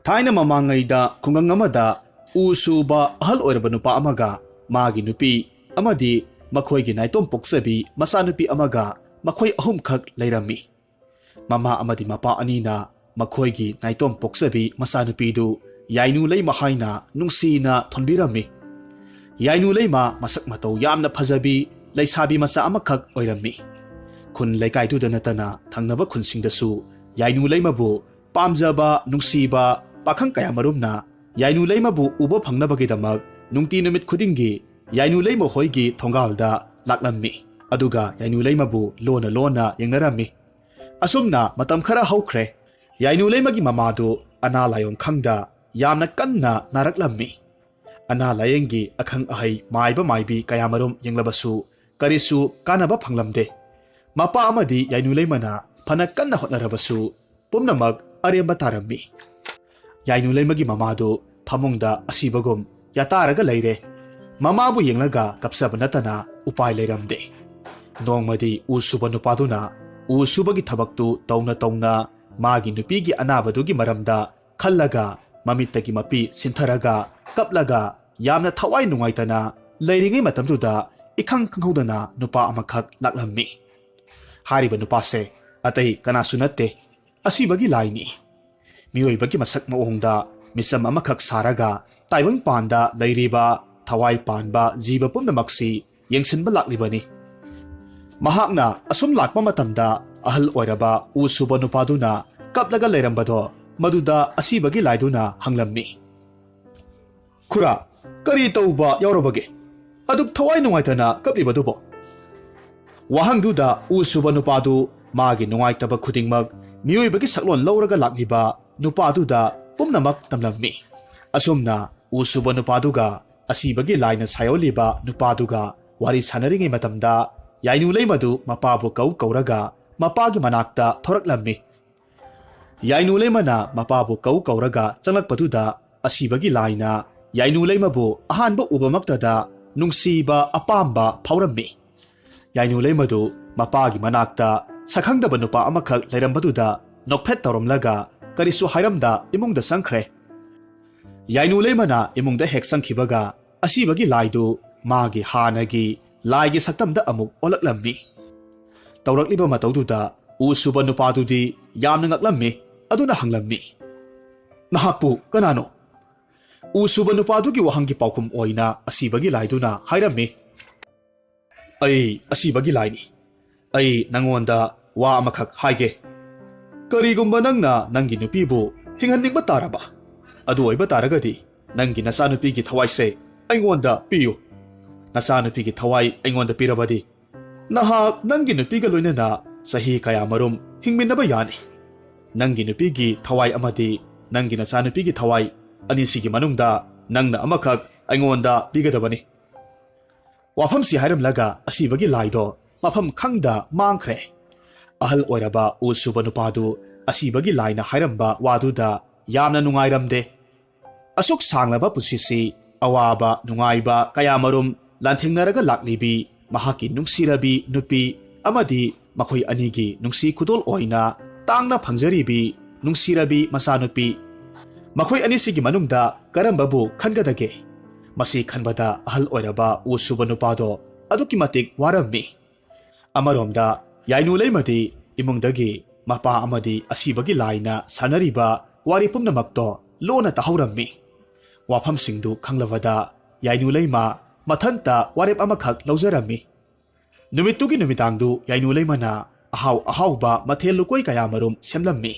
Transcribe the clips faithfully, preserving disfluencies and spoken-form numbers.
ꯊꯥꯏꯅ ꯃꯃꯥꯡꯉꯩꯗ ꯈꯨꯡꯒꯪ ꯑꯃꯗ ꯎ ꯁꯨꯕ ꯑꯍꯜ ꯑꯣꯏꯔꯕ ꯅꯨꯄꯥ ꯑꯃꯒ ꯃꯥꯒꯤ ꯅꯨꯄꯤ ꯑꯃꯗꯤ ꯃꯈꯣꯏꯒꯤ ꯅꯥꯏꯇꯣꯝ ꯄꯣꯛꯆꯕꯤ ꯃꯆꯥꯅꯨꯄꯤ ꯑꯃꯒ ꯃꯈꯣꯏ ꯑꯍꯨꯝꯈꯛ ꯂꯩꯔꯝꯃꯤ꯫ ꯃꯃꯥ ꯑꯃꯗꯤ ꯃꯄꯥ ꯑꯅꯤꯅ ꯃꯈꯣꯏꯒꯤ ꯅꯥꯏꯇꯣꯝ ꯄꯣꯛꯆꯕꯤ ꯃꯆꯥꯅꯨꯄꯤꯗꯨ ꯌꯥꯏꯅꯨ ꯂꯩꯃ ꯍꯥꯏꯅ ꯅꯨꯡꯁꯤꯅ ꯊꯣꯟꯕꯤꯔꯝꯃꯤ꯫ ꯌꯥꯏꯅꯨ ꯂꯩꯃ ꯃꯁꯛ ꯃꯇꯧ ꯌꯥꯝꯅ ꯐꯖꯕꯤ ꯂꯩꯁꯥꯕꯤ ꯃꯆꯥ ꯑꯃꯈꯛ ꯑꯣꯏꯔꯝꯃꯤ꯫ ꯈꯨꯟ ꯂꯩꯀꯥꯏꯗꯨꯗ ꯅꯠꯇꯅ ꯊꯪꯅꯕ ꯈꯨꯟꯁꯤꯡꯗꯁꯨ ꯌꯥꯏꯅꯨ ꯂꯩꯃꯕꯨ ꯄꯥꯝꯖꯕ, ꯅꯨꯡꯁꯤꯕ ꯄꯥꯈꯪ ꯀꯌꯥꯃꯔꯨꯝꯅ ꯌꯥꯏꯅꯨ ꯂꯩꯃꯕꯨ ꯎꯕ ꯐꯪꯅꯕꯒꯤꯗꯃꯛ ꯅꯨꯡꯇꯤ ꯅꯨꯃꯤꯠ ꯈꯨꯗꯤꯡꯒꯤ ꯌꯥꯏꯅꯨ ꯂꯩꯃ ꯍꯣꯏꯒꯤ ꯊꯣꯡꯒꯥꯜꯗ ꯂꯥꯛꯂꯝꯃꯤ꯫ ꯑꯗꯨꯒ ꯌꯥꯏꯅꯨ ꯂꯩꯃꯕꯨ ꯂꯣꯟꯅ ꯂꯣꯟꯅ ꯌꯦꯡꯅꯔꯝꯃꯤ꯫ ꯑꯁꯨꯝꯅ ꯃꯇꯝ ꯈꯔ ꯍꯧꯈ꯭ꯔꯦ꯫ ꯌꯥꯏꯅꯨ ꯂꯩꯃꯒꯤ ꯃꯃꯥꯗꯨ ꯑꯅꯥ ꯂꯥꯏꯌꯣꯡ ꯈꯪꯗ ꯌꯥꯝꯅ ꯀꯟꯅ ꯅꯥꯔꯛꯂꯝꯃꯤ꯫ ꯑꯅꯥ ꯂꯥꯌꯦꯡꯒꯤ ꯑꯈꯪ ꯑꯍꯩ ꯃꯥꯏꯕ ꯃꯥꯏꯕꯤ ꯀꯌꯥꯃꯔꯨꯝ ꯌꯦꯡꯂꯕꯁꯨ ꯀꯔꯤꯁꯨ ꯀꯥꯟꯅꯕ ꯐꯪꯂꯝꯗꯦ꯫ ꯃꯄꯥ ꯑꯃꯗꯤ ꯌꯥꯏꯅꯨ ꯂꯩꯃꯅ ꯐꯅ ꯀꯟꯅ ꯍꯣꯠꯅꯔꯕꯁꯨ ꯄꯨꯝꯅꯃꯛ ꯑꯔꯦꯝꯕ ꯇꯥꯔꯝꯃꯤ꯫ ꯌꯥꯏꯅꯨ ꯂꯩꯃꯒꯤ ꯃꯃꯥꯗꯨ ꯐꯃꯨꯡꯗ ꯑꯁꯤꯕꯒꯨꯝ ꯌꯥꯇꯥꯔꯒ ꯂꯩꯔꯦ꯫ ꯃꯃꯥꯕꯨ ꯌꯦꯡꯂꯒ ꯀꯞꯆꯕ ꯅꯠꯇꯅ ꯎꯄꯥꯏ ꯂꯩꯔꯝꯗꯦ꯫ ꯅꯣꯡꯃꯗꯤ ꯎ ꯁꯨꯕ ꯅꯨꯄꯥꯗꯨꯅ ꯎ ꯁꯨꯕꯒꯤ ꯊꯕꯛꯇꯨ ꯇꯧꯅ ꯇꯧꯅ ꯃꯥꯒꯤ ꯅꯨꯄꯤꯒꯤ ꯑꯅꯥꯕꯗꯨꯒꯤ ꯃꯔꯝꯗ ꯈꯜꯂꯒ ꯃꯃꯤꯠꯇꯒꯤ ꯃꯄꯤ ꯁꯤꯟꯊꯔꯒ ꯀꯞꯂꯒ ꯌꯥꯝꯅ ꯊꯋꯥꯏ ꯅꯨꯡꯉꯥꯏꯇꯅ ꯂꯩꯔꯤꯉꯩ ꯃꯇꯝꯗꯨꯗ ꯏꯈꯪ ꯈꯪꯍꯧꯗꯅ ꯅꯨꯄꯥ ꯑꯃꯈꯛ ꯂꯥꯛꯂꯝꯃꯤ꯫ ꯍꯥꯏꯔꯤꯕ ꯅꯨꯄꯥꯁꯦ ꯑꯇꯩ ꯀꯅꯥꯁꯨ ꯅꯠꯇꯦ, ꯑꯁꯤꯕꯒꯤ ꯂꯥꯏꯅꯤ꯫ ꯃꯤꯑꯣꯏꯕꯒꯤ ꯃꯁꯛ ꯃꯑꯣꯡꯗ ꯃꯤꯆꯝ ꯑꯃꯈꯛ ꯁꯥꯔꯒ ꯇꯥꯏꯕꯪ ꯄꯥꯟꯗ ꯂꯩꯔꯤꯕ ꯊꯋꯥꯏ ꯄꯥꯟꯕ ꯖꯤꯕ ꯄꯨꯝꯅꯃꯛꯁꯤ ꯌꯦꯡꯁꯤꯟꯕ ꯂꯥꯛꯂꯤꯕꯅꯤ꯫ ꯃꯍꯥꯛꯅ ꯑꯁꯨꯝ ꯂꯥꯛꯄ ꯃꯇꯝꯗ ꯑꯍꯜ ꯑꯣꯏꯔꯕ ꯎ ꯁꯨꯕ ꯅꯨꯄꯥꯗꯨꯅ ꯀꯞꯂꯒ ꯂꯩꯔꯝꯕꯗꯣ ꯃꯗꯨꯗ ꯑꯁꯤꯕꯒꯤ ꯂꯥꯏꯗꯨꯅ ꯍꯪꯂꯝꯃꯤ, "ꯈꯨꯔꯥ, ꯀꯔꯤ ꯇꯧꯕ ꯌꯥꯎꯔꯕꯒꯦ? ꯑꯗꯨꯛ ꯊꯋꯥꯏ ꯅꯨꯡꯉꯥꯏꯇꯅ ꯀꯞꯂꯤꯕꯗꯨꯕꯣ?" ꯋꯥꯍꯪꯗꯨꯗ ꯎ ꯁꯨꯕ ꯅꯨꯄꯥꯗꯨ ꯃꯥꯒꯤ ꯅꯨꯡꯉꯥꯏꯇꯕ ꯈꯨꯗꯤꯡꯃꯛ ꯃꯤꯑꯣꯏꯕꯒꯤ ꯁꯛꯂꯣꯟ ꯂꯧꯔꯒ ꯂꯥꯛꯂꯤꯕ ꯅꯨꯄꯥꯗꯨꯗ ꯄꯨꯝꯅꯃꯛ ꯇꯝꯂꯝꯃꯤ꯫ ꯑꯁꯨꯝꯅ ꯎ ꯁꯨꯕ ꯅꯨꯄꯥꯗꯨꯒ ꯑꯁꯤꯕꯒꯤ ꯂꯥꯏꯅ ꯁꯥꯏꯑꯣꯜꯂꯤꯕ ꯅꯨꯄꯥꯗꯨꯒ ꯋꯥꯔꯤ ꯁꯥꯟꯅꯔꯤꯉꯩ ꯃꯇꯝꯗ ꯌꯥꯏꯅꯨ ꯂꯩꯃꯗꯨ ꯃꯄꯥꯕꯨ ꯀꯧ ꯀꯧꯔꯒ ꯃꯄꯥꯒꯤ ꯃꯅꯥꯛꯇ ꯊꯣꯔꯛꯂꯝꯃꯤ꯫ ꯌꯥꯏꯅꯨ ꯂꯩꯃꯅ ꯃꯄꯥꯕꯨ ꯀꯧ ꯀꯧꯔꯒ ꯆꯪꯂꯛꯄꯗꯨꯗ ꯑꯁꯤꯕꯒꯤ ꯂꯥꯏꯅ ꯌꯥꯏꯅꯨ ꯂꯩꯃꯕꯨ ꯑꯍꯥꯟꯕ ꯎꯕꯃꯛꯇꯗ ꯅꯨꯡꯁꯤꯕ ꯑꯄꯥꯝꯕ ꯐꯥꯎꯔꯝꯃꯤ꯫ ꯌꯥꯏꯅꯨ ꯂꯩꯃꯗꯨ ꯃꯄꯥꯒꯤ ꯃꯅꯥꯛꯇ ꯁꯛꯈꯪꯗꯕ ꯅꯨꯄꯥ ꯑꯃꯈꯛ ꯂꯩꯔꯝꯕꯗꯨꯗ ꯅꯣꯛꯐꯦꯠ ꯇꯧꯔꯝꯂꯒ ꯀꯔꯤꯁꯨ ꯍꯥꯏꯔꯝꯗ ꯏꯃꯨꯡꯗ ꯆꯪꯈ꯭ꯔꯦ꯫ ꯌꯥꯏꯅꯨ ꯂꯩꯃꯅ ꯏꯃꯨꯡꯗ ꯍꯦꯛ ꯆꯪꯈꯤꯕꯒ ꯑꯁꯤꯕꯒꯤ ꯂꯥꯏꯗꯨ ꯃꯥꯒꯤ ꯍꯥꯟꯅꯒꯤ ꯂꯥꯏꯒꯤ ꯁꯛꯇꯝꯗ ꯑꯃꯨꯛ ꯑꯣꯜꯂꯛꯂꯝꯃꯤ꯫ ꯇꯧꯔꯛꯂꯤꯕ ꯃꯇꯧꯗꯨꯗ ꯎ ꯁꯨꯕ ꯅꯨꯄꯥꯗꯨꯗꯤ ꯌꯥꯝꯅ ꯉꯛꯂꯝꯃꯤ꯫ ꯑꯗꯨꯅ ꯍꯪꯂꯝꯃꯤ, "ꯅꯍꯥꯛꯄꯨ ꯀꯅꯥꯅꯣ?" ꯎ ꯁꯨꯕ ꯅꯨꯄꯥꯗꯨꯒꯤ ꯋꯥꯍꯪꯒꯤ ꯄꯥꯎꯈꯨꯝ ꯑꯣꯏꯅ ꯑꯁꯤꯕꯒꯤ ꯂꯥꯏꯗꯨꯅ ꯍꯥꯏꯔꯝꯃꯤ, "ꯑꯩ ꯑꯁꯤꯕꯒꯤ ꯂꯥꯏꯅꯤ꯫ ꯑꯩ ꯅꯪꯉꯣꯟꯗ ꯋꯥ ꯑꯃꯈꯛ ꯍꯥꯏꯒꯦ꯫ ꯀꯔꯤꯒꯨꯝꯕ ꯅꯪꯅ ꯅꯪꯒꯤ ꯅꯨꯄꯤꯕꯨ ꯍꯤꯡꯍꯟꯅꯤꯡꯕ ꯇꯥꯔꯕ, ꯑꯗꯨ ꯑꯣꯏꯕ ꯇꯥꯔꯒꯗꯤ ꯅꯪꯒꯤ ꯅꯆꯥꯅꯨꯄꯤꯒꯤ ꯊꯋꯥꯏꯁꯦ ꯑꯩꯉꯣꯟꯗ ꯄꯤꯌꯨ꯫ ꯅꯆꯥꯅꯨꯄꯤꯒꯤ ꯊꯋꯥꯏ ꯑꯩꯉꯣꯟꯗ ꯄꯤꯔꯕꯗꯤ ꯅꯍꯥꯛ ꯅꯪꯒꯤ ꯅꯨꯄꯤꯒ ꯂꯣꯏꯅꯅ ꯆꯍꯤ ꯀꯌꯥꯃꯔꯨꯝ ꯍꯤꯡꯃꯤꯟꯅꯕ ꯌꯥꯅꯤ꯫ ꯅꯪꯒꯤ ꯅꯨꯄꯤꯒꯤ ꯊꯋꯥꯏ ꯑꯃꯗꯤ ꯅꯪꯒꯤ ꯅꯆꯥꯅꯨꯄꯤꯒꯤ ꯊꯋꯥꯏ ꯑꯅꯤꯁꯤꯒꯤ ꯃꯅꯨꯡꯗ ꯅꯪꯅ ꯑꯃꯈꯛ ꯑꯩꯉꯣꯟꯗ ꯄꯤꯒꯗꯕꯅꯤ꯫" ꯋꯥꯐꯝꯁꯤ ꯍꯥꯏꯔꯝꯂꯒ ꯑꯁꯤꯕꯒꯤ ꯂꯥꯏꯗꯣ ꯃꯐꯝ ꯈꯪꯗ ꯃꯥꯡꯈ꯭ꯔꯦ꯫ ꯑꯍꯜ ꯑꯣꯏꯔꯕ ꯎ ꯁꯨꯕ ꯅꯨꯄꯥꯗꯨ ꯑꯁꯤꯕꯒꯤ ꯂꯥꯏꯅ ꯍꯥꯏꯔꯝꯕ ꯋꯥꯗꯨꯗ ꯌꯥꯝꯅ ꯅꯨꯡꯉꯥꯏꯔꯝꯗꯦ꯫ ꯑꯁꯨꯛ ꯁꯥꯡꯂꯕ ꯄꯨꯟꯁꯤꯁꯤ ꯑꯋꯥꯕ ꯅꯨꯡꯉꯥꯏꯕ ꯀꯌꯥꯃꯔꯨꯝ ꯂꯥꯟꯊꯦꯡꯅꯔꯒ ꯂꯥꯛꯂꯤꯕꯤ ꯃꯍꯥꯛꯀꯤ ꯅꯨꯡꯁꯤꯔꯕꯤ ꯅꯨꯄꯤ ꯑꯃꯗꯤ ꯃꯈꯣꯏ ꯑꯅꯤꯒꯤ ꯅꯨꯡꯁꯤ ꯈꯨꯗꯣꯜ ꯑꯣꯏꯅ ꯇꯥꯡꯅ ꯐꯪꯖꯔꯤꯕꯤ ꯅꯨꯡꯁꯤꯔꯕꯤ ꯃꯆꯥꯅꯨꯄꯤ, ꯃꯈꯣꯏ ꯑꯅꯤꯁꯤꯒꯤ ꯃꯅꯨꯡꯗ ꯀꯔꯝꯕꯕꯨ ꯈꯟꯒꯗꯒꯦ? ꯃꯁꯤ ꯈꯟꯕꯗ ꯑꯍꯜ ꯑꯣꯏꯔꯕ ꯎ ꯁꯨꯕ ꯅꯨꯄꯥꯗꯣ ꯑꯗꯨꯛꯀꯤ ꯃꯇꯤꯛ ꯋꯥꯔꯝꯃꯤ꯫ ꯑꯃꯔꯣꯝꯗ ꯌꯥꯏꯅꯨ ꯂꯩꯃꯗꯤ ꯏꯃꯨꯡꯗꯒꯤ ꯃꯄꯥ ꯑꯃꯗꯤ ꯑꯁꯤꯕꯒꯤ ꯂꯥꯏꯅ ꯁꯥꯟꯅꯔꯤꯕ ꯋꯥꯔꯤ ꯄꯨꯝꯅꯃꯛꯇꯣ ꯂꯣꯟꯅ ꯇꯥꯍꯧꯔꯝꯃꯤ꯫ ꯋꯥꯐꯝꯁꯤꯡꯗꯨ ꯈꯪꯂꯕꯗ ꯌꯥꯏꯅꯨ ꯂꯩꯃ ꯃꯊꯟꯇ ꯋꯥꯔꯦꯞ ꯑꯃꯈꯛ ꯂꯧꯖꯔꯝꯃꯤ꯫ ꯅꯨꯃꯤꯠꯇꯨꯒꯤ ꯅꯨꯃꯤꯗꯥꯡꯗꯨ ꯌꯥꯏꯅꯨ ꯂꯩꯃꯅ ꯑꯍꯥꯎ ꯑꯍꯥꯎꯕ ꯃꯊꯦꯜ ꯂꯨꯀꯣꯏ ꯀꯌꯥꯃꯔꯨꯝ ꯁꯦꯝꯂꯝꯃꯤ꯫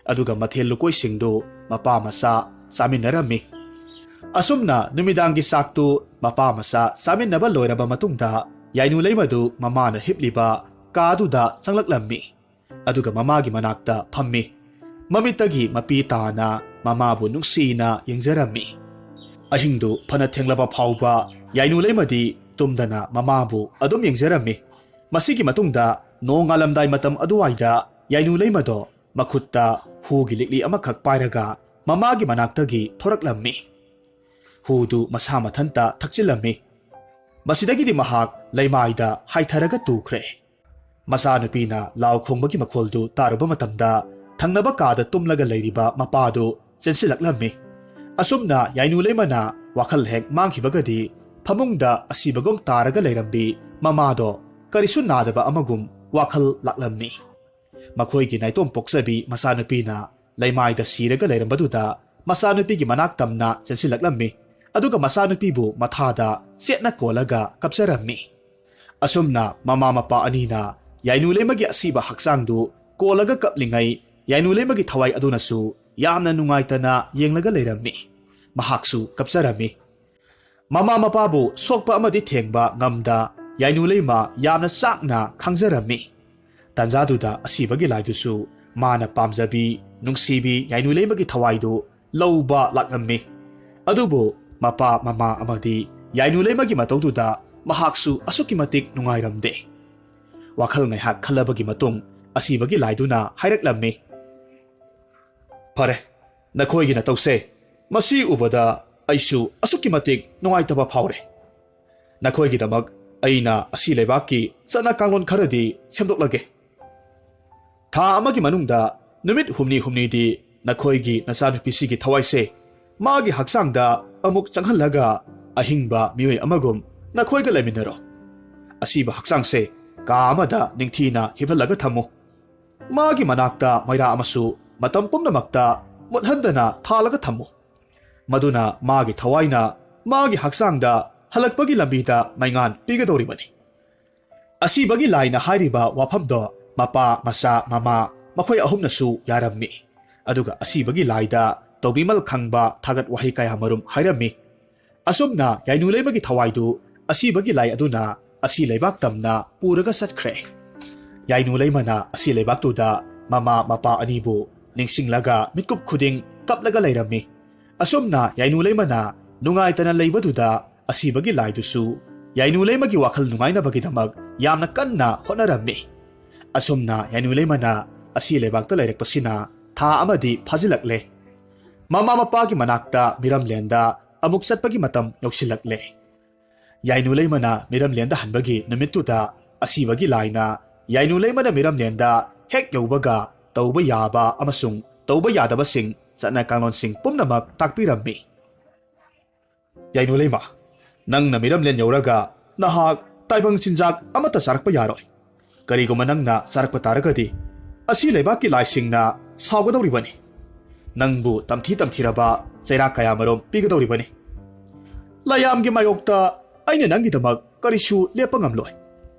ꯑꯗꯨꯒ ꯃꯊꯦꯜ ꯂꯨꯀꯣꯏꯁꯤꯡꯗꯨ ꯃꯄꯥ ꯃꯆꯥ ꯆꯥꯃꯤꯟꯅꯔꯝꯃꯤ꯫ ꯑꯁꯨꯝꯅ ꯅꯨꯃꯤꯗꯥꯡꯒꯤ ꯆꯥꯛꯇꯨ ꯃꯄꯥ ꯃꯆꯥ ꯆꯥꯃꯤꯟꯅꯕ ꯂꯣꯏꯔꯕ ꯃꯇꯨꯡꯗ ꯌꯥꯏꯅꯨ ꯂꯩꯃꯗꯨ ꯃꯃꯥꯅ ꯍꯤꯞꯂꯤꯕ ꯀꯥꯗꯨꯗ ꯆꯪꯂꯛꯂꯝꯃꯤ꯫ ꯑꯗꯨꯒ ꯃꯃꯥꯒꯤ ꯃꯅꯥꯛꯇ ꯐꯝꯃꯤ꯫ ꯃꯃꯤꯠꯇꯒꯤ ꯃꯄꯤ ꯇꯥꯅ ꯃꯃꯥꯕꯨ ꯅꯨꯡꯁꯤꯅ ꯌꯦꯡꯖꯔꯝꯃꯤ꯫ ꯑꯍꯤꯡꯗꯨ ꯐꯅ ꯊꯦꯡꯂꯕ ꯐꯥꯎꯕ ꯌꯥꯏꯅꯨ ꯂꯩꯃꯗꯤ ꯇꯨꯝꯗꯅ ꯃꯃꯥꯕꯨ ꯑꯗꯨꯝ ꯌꯦꯡꯖꯔꯝꯃꯤ꯫ ꯃꯁꯤꯒꯤ ꯃꯇꯨꯡꯗ ꯅꯣꯡꯉꯥꯜꯂꯝꯗꯥꯏ ꯃꯇꯝ ꯑꯗꯨꯋꯥꯏꯗ ꯌꯥꯏꯅꯨ ꯂꯩꯃꯗꯣ ꯃꯈꯨꯠꯇ ꯍꯨꯒꯤ ꯂꯤꯛꯂꯤ ꯑꯃꯈꯛ ꯄꯥꯏꯔꯒ ꯃꯃꯥꯒꯤ ꯃꯅꯥꯛꯇꯒꯤ ꯊꯣꯔꯛꯂꯝꯃꯤ꯫ ꯍꯨꯗꯨ ꯃꯁꯥ ꯃꯊꯟꯇ ꯊꯛꯆꯤꯜꯂꯝꯃꯤ꯫ ꯃꯁꯤꯗꯒꯤꯗꯤ ꯃꯍꯥꯛ ꯂꯩꯃꯥꯏꯗ ꯍꯥꯏꯊꯔꯒ ꯇꯨꯈ꯭ꯔꯦ꯫ ꯃꯆꯥꯅꯨꯄꯤꯅ ꯂꯥꯎ ꯈꯣꯡꯕꯒꯤ ꯃꯈꯣꯜꯗꯨ ꯇꯥꯔꯨꯕ ꯃꯇꯝꯗ ꯊꯪꯅꯕ ꯀꯥꯗ ꯇꯨꯝꯂꯒ ꯂꯩꯔꯤꯕ ꯃꯄꯥꯗꯨ ꯆꯦꯟꯁꯤꯜꯂꯛꯂꯝꯃꯤ꯫ ꯑꯁꯨꯝꯅ ꯌꯥꯏꯅꯨ ꯂꯩꯃꯅ ꯋꯥꯈꯜ ꯍꯦꯛ ꯃꯥꯡꯈꯤꯕꯒꯗꯤ ꯐꯃꯨꯡꯗ ꯑꯁꯤꯕꯒꯨꯝ ꯇꯥꯔꯒ ꯂꯩꯔꯝꯕꯤ ꯃꯃꯥꯗꯣ ꯀꯔꯤꯁꯨ ꯅꯥꯗꯕ ꯑꯃꯒꯨꯝ ꯋꯥꯈꯜ ꯂꯥꯛꯂꯝꯃꯤ꯫ ꯃꯈꯣꯏꯒꯤ ꯅꯥꯏꯇꯣꯝ ꯄꯣꯛꯆꯕꯤ ꯃꯆꯥꯅꯨꯄꯤꯅ ꯂꯩꯃꯥꯏꯗ ꯁꯤꯔꯒ ꯂꯩꯔꯝꯕꯗꯨꯗ ꯃꯆꯥꯅꯨꯄꯤꯒꯤ ꯃꯅꯥꯛ ꯇꯝꯅ ꯆꯦꯟꯁꯤꯜꯂꯛꯂꯝꯃꯤ꯫ ꯑꯗꯨꯒ ꯃꯆꯥꯅꯨꯄꯤꯕꯨ ꯃꯊꯥꯗ ꯆꯦꯠꯅ ꯀꯣꯜꯂꯒ ꯀꯞꯆꯔꯝꯃꯤ꯫ ꯑꯁꯨꯝꯅ ꯃꯃꯥ ꯃꯄꯥ ꯑꯅꯤꯅ ꯌꯥꯏꯅꯨ ꯂꯩꯃꯒꯤ ꯑꯁꯤꯕ ꯍꯛꯆꯥꯡꯗꯨ ꯀꯣꯜꯂꯒ ꯀꯞꯂꯤꯉꯩ, ꯌꯥꯏꯅꯨ ꯂꯩꯃꯒꯤ ꯊꯋꯥꯏ ꯑꯗꯨꯅꯁꯨ ꯌꯥꯝꯅ ꯅꯨꯡꯉꯥꯏꯇꯅ ꯌꯦꯡꯂꯒ ꯂꯩꯔꯝꯃꯤ꯫ ꯃꯍꯥꯛꯁꯨ ꯀꯞꯆꯔꯝꯃꯤ꯫ ꯃꯃꯥ ꯃꯄꯥꯕꯨ ꯁꯣꯛꯄ ꯑꯃꯗꯤ ꯊꯦꯡꯕ ꯉꯝꯗ ꯌꯥꯏꯅꯨ ꯂꯩꯃ ꯌꯥꯝꯅ ꯆꯥꯛꯅ ꯈꯥꯡꯖꯔꯝꯃꯤ꯫ ꯇꯥꯟꯖꯥꯗꯨꯗ ꯑꯁꯤꯕꯒꯤ ꯂꯥꯏꯗꯨꯁꯨ ꯃꯥꯅ ꯄꯥꯝꯖꯕꯤ, ꯅꯨꯡꯁꯤꯕꯤ ꯌꯥꯏꯅꯨ ꯂꯩꯃꯒꯤ ꯊꯋꯥꯏꯗꯨ ꯂꯧꯕ ꯂꯥꯛꯂꯝꯃꯤ꯫ ꯑꯗꯨꯕꯨ ꯃꯄꯥ, ꯃꯃꯥ ꯑꯃꯗꯤ ꯌꯥꯏꯅꯨ ꯂꯩꯃꯒꯤ ꯃꯇꯧꯗꯨꯗ ꯃꯍꯥꯛꯁꯨ ꯑꯁꯨꯛꯀꯤ ꯃꯇꯤꯛ ꯅꯨꯡꯉꯥꯏꯔꯝꯗꯦ꯫ ꯋꯥꯈꯜ ꯉꯥꯏꯍꯥꯛ ꯈꯜꯂꯕꯒꯤ ꯃꯇꯨꯡ ꯑꯁꯤꯕꯒꯤ ꯂꯥꯏꯗꯨꯅ ꯍꯥꯏꯔꯛꯂꯝꯃꯤ, "ꯐꯔꯦ, ꯅꯈꯣꯏꯒꯤ ꯅꯇꯧꯁꯦ ꯃꯁꯤ ꯎꯕꯗ ꯑꯩꯁꯨ ꯑꯁꯨꯛꯀꯤ ꯃꯇꯤꯛ ꯅꯨꯡꯉꯥꯏꯇꯕ ꯐꯥꯎꯔꯦ꯫ ꯅꯈꯣꯏꯒꯤꯗꯃꯛ ꯑꯩꯅ ꯑꯁꯤ ꯂꯩꯕꯥꯛꯀꯤ ꯆꯠꯅ ꯀꯥꯡꯂꯣꯟ ꯈꯔꯗꯤ ꯁꯦꯝꯗꯣꯛꯂꯒꯦ꯫ ꯊꯥ ꯑꯃꯒꯤ ꯃꯅꯨꯡꯗ ꯅꯨꯃꯤꯠ ꯍꯨꯝꯅꯤ ꯍꯨꯝꯅꯤꯗꯤ ꯅꯈꯣꯏꯒꯤ ꯅꯆꯥꯅꯨꯄꯤꯁꯤꯒꯤ ꯊꯋꯥꯏꯁꯦ ꯃꯥꯒꯤ ꯍꯛꯆꯥꯡꯗ ꯑꯃꯨꯛ ꯆꯪꯍꯜꯂꯒ ꯑꯍꯤꯡꯕ ꯃꯤꯑꯣꯏ ꯑꯃꯒꯨꯝ ꯅꯈꯣꯏꯒ ꯂꯩꯃꯤꯟꯅꯔꯣ꯫ ꯑꯁꯤꯕ ꯍꯛꯆꯥꯡꯁꯦ ꯀꯥ ꯑꯃꯗ ꯅꯤꯡꯊꯤꯅ ꯍꯤꯞꯍꯜꯂꯒ ꯊꯝꯃꯨ꯫ ꯃꯥꯒꯤ ꯃꯅꯥꯛꯇ ꯃꯩꯔꯥ ꯑꯃꯁꯨ ꯃꯇꯝ ꯄꯨꯝꯅꯃꯛꯇ ꯃꯨꯠꯍꯟꯗꯅ ꯊꯥꯜꯂꯒ ꯊꯝꯃꯨ꯫ ꯃꯗꯨꯅ ꯃꯥꯒꯤ ꯊꯋꯥꯏꯅ ꯃꯥꯒꯤ ꯍꯛꯆꯥꯡꯗ ꯍꯜꯂꯛꯄꯒꯤ ꯂꯝꯕꯤꯗ ꯃꯩꯉꯥꯟ ꯄꯤꯒꯗꯧꯔꯤꯕꯅꯤ꯫" ꯑꯁꯤꯕꯒꯤ ꯂꯥꯏꯅ ꯍꯥꯏꯔꯤꯕ ꯋꯥꯐꯝꯗꯣ ꯃꯄꯥ, ꯃꯆꯥ, ꯃꯃꯥ ꯃꯈꯣꯏ ꯑꯍꯨꯝꯅꯁꯨ ꯌꯥꯔꯝꯃꯤ꯫ ꯑꯗꯨꯒ ꯑꯁꯤꯕꯒꯤ ꯂꯥꯏꯗ ꯇꯧꯕꯤꯃꯜ ꯈꯪꯕ ꯊꯥꯒꯠ ꯋꯥꯍꯩ ꯀꯌꯥ ꯃꯔꯨꯝ ꯍꯥꯏꯔꯝꯃꯤ꯫ ꯑꯁꯨꯝꯅ ꯌꯥꯏꯅꯨ ꯂꯩꯃꯒꯤ ꯊꯋꯥꯏꯗꯨ ꯑꯁꯤꯕꯒꯤ ꯂꯥꯏ ꯑꯗꯨꯅ ꯑꯁꯤ ꯂꯩꯕꯥꯛ ꯇꯝꯅ ꯄꯨꯔꯒ ꯆꯠꯈ꯭ꯔꯦ꯫ ꯌꯥꯏꯅꯨ ꯂꯩꯃꯅ ꯑꯁꯤ ꯂꯩꯕꯥꯛꯇꯨꯗ ꯃꯃꯥ ꯃꯄꯥ ꯑꯅꯤꯕꯨ ꯅꯤꯡꯁꯤꯡꯂꯒ ꯃꯤꯠꯀꯨꯞ ꯈꯨꯗꯤꯡ ꯀꯞꯂꯒ ꯂꯩꯔꯝꯃꯤ꯫ ꯑꯁꯨꯝꯅ ꯌꯥꯏꯅꯨ ꯂꯩꯃꯅ ꯅꯨꯡꯉꯥꯏꯇꯅ ꯂꯩꯕꯗꯨꯗ ꯑꯁꯤꯕꯒꯤ ꯂꯥꯏꯗꯨꯁꯨ ꯌꯥꯏꯅꯨ ꯂꯩꯃꯒꯤ ꯋꯥꯈꯜ ꯅꯨꯡꯉꯥꯏꯅꯕꯒꯤꯗꯃꯛ ꯌꯥꯝꯅ ꯀꯟꯅ ꯍꯣꯠꯅꯔꯝꯃꯤ꯫ ꯑꯁꯨꯝꯅ ꯌꯥꯏꯅꯨ ꯂꯩꯃꯅ ꯑꯁꯤ ꯂꯩꯕꯥꯛꯇ ꯂꯩꯔꯛꯄꯁꯤꯅ ꯊꯥ ꯑꯃꯗꯤ ꯐꯥꯖꯤꯜꯂꯛꯂꯦ꯫ ꯃꯃꯥ ꯃꯄꯥꯒꯤ ꯃꯅꯥꯛꯇ ꯃꯤꯔꯝꯂꯦꯟꯗ ꯑꯃꯨꯛ ꯆꯠꯄꯒꯤ ꯃꯇꯝ ꯌꯧꯁꯤꯜꯂꯛꯂꯦ꯫ ꯌꯥꯏꯅꯨ ꯂꯩꯃꯅ ꯃꯤꯔꯝꯂꯦꯟꯗ ꯍꯟꯕꯒꯤ ꯅꯨꯃꯤꯠꯇꯨꯗ ꯑꯁꯤꯕꯒꯤ ꯂꯥꯏꯅ ꯌꯥꯏꯅꯨ ꯂꯩꯃꯅ ꯃꯤꯔꯝꯂꯦꯟꯗ ꯍꯦꯛ ꯌꯧꯕꯒ ꯇꯧꯕ ꯌꯥꯕ ꯑꯃꯁꯨꯡ ꯇꯧꯕ ꯌꯥꯗꯕꯁꯤꯡ, ꯆꯠꯅ ꯀꯥꯡꯂꯣꯟꯁꯤꯡ ꯄꯨꯝꯅꯃꯛ ꯇꯥꯛꯄꯤꯔꯝꯃꯤ꯫ ꯌꯥꯏꯅꯨ ꯂꯩꯃ, ꯅꯪꯅ ꯃꯤꯔꯝꯂꯦꯟ ꯌꯧꯔꯒ ꯅꯍꯥꯛ ꯇꯥꯏꯕꯪ ꯆꯤꯟꯖꯥꯛ ꯑꯃꯠꯇ ꯆꯥꯔꯛꯄ ꯌꯥꯔꯣꯏ꯫ ꯀꯔꯤꯒꯨꯝꯕ ꯅꯪꯅ ꯆꯥꯔꯛꯄ ꯇꯥꯔꯒꯗꯤ, ꯑꯁꯤ ꯂꯩꯕꯥꯛꯀꯤ ꯂꯥꯏꯁꯤꯡꯅ ꯁꯥꯎꯒꯗꯧꯔꯤꯕꯅꯤ꯫ ꯅꯪꯕꯨ ꯇꯝꯊꯤ ꯇꯝꯊꯤꯔꯕ ꯆꯩꯔꯥꯛ ꯀꯌꯥꯃꯔꯨꯝ ꯄꯤꯒꯗꯧꯔꯤꯕꯅꯤ꯫ ꯂꯥꯏꯌꯥꯝꯒꯤ ꯃꯥꯌꯣꯛꯇ ꯑꯩꯅ ꯅꯪꯒꯤꯗꯃꯛ ꯀꯔꯤꯁꯨ ꯂꯦꯞꯄ ꯉꯝꯂꯣꯏ꯫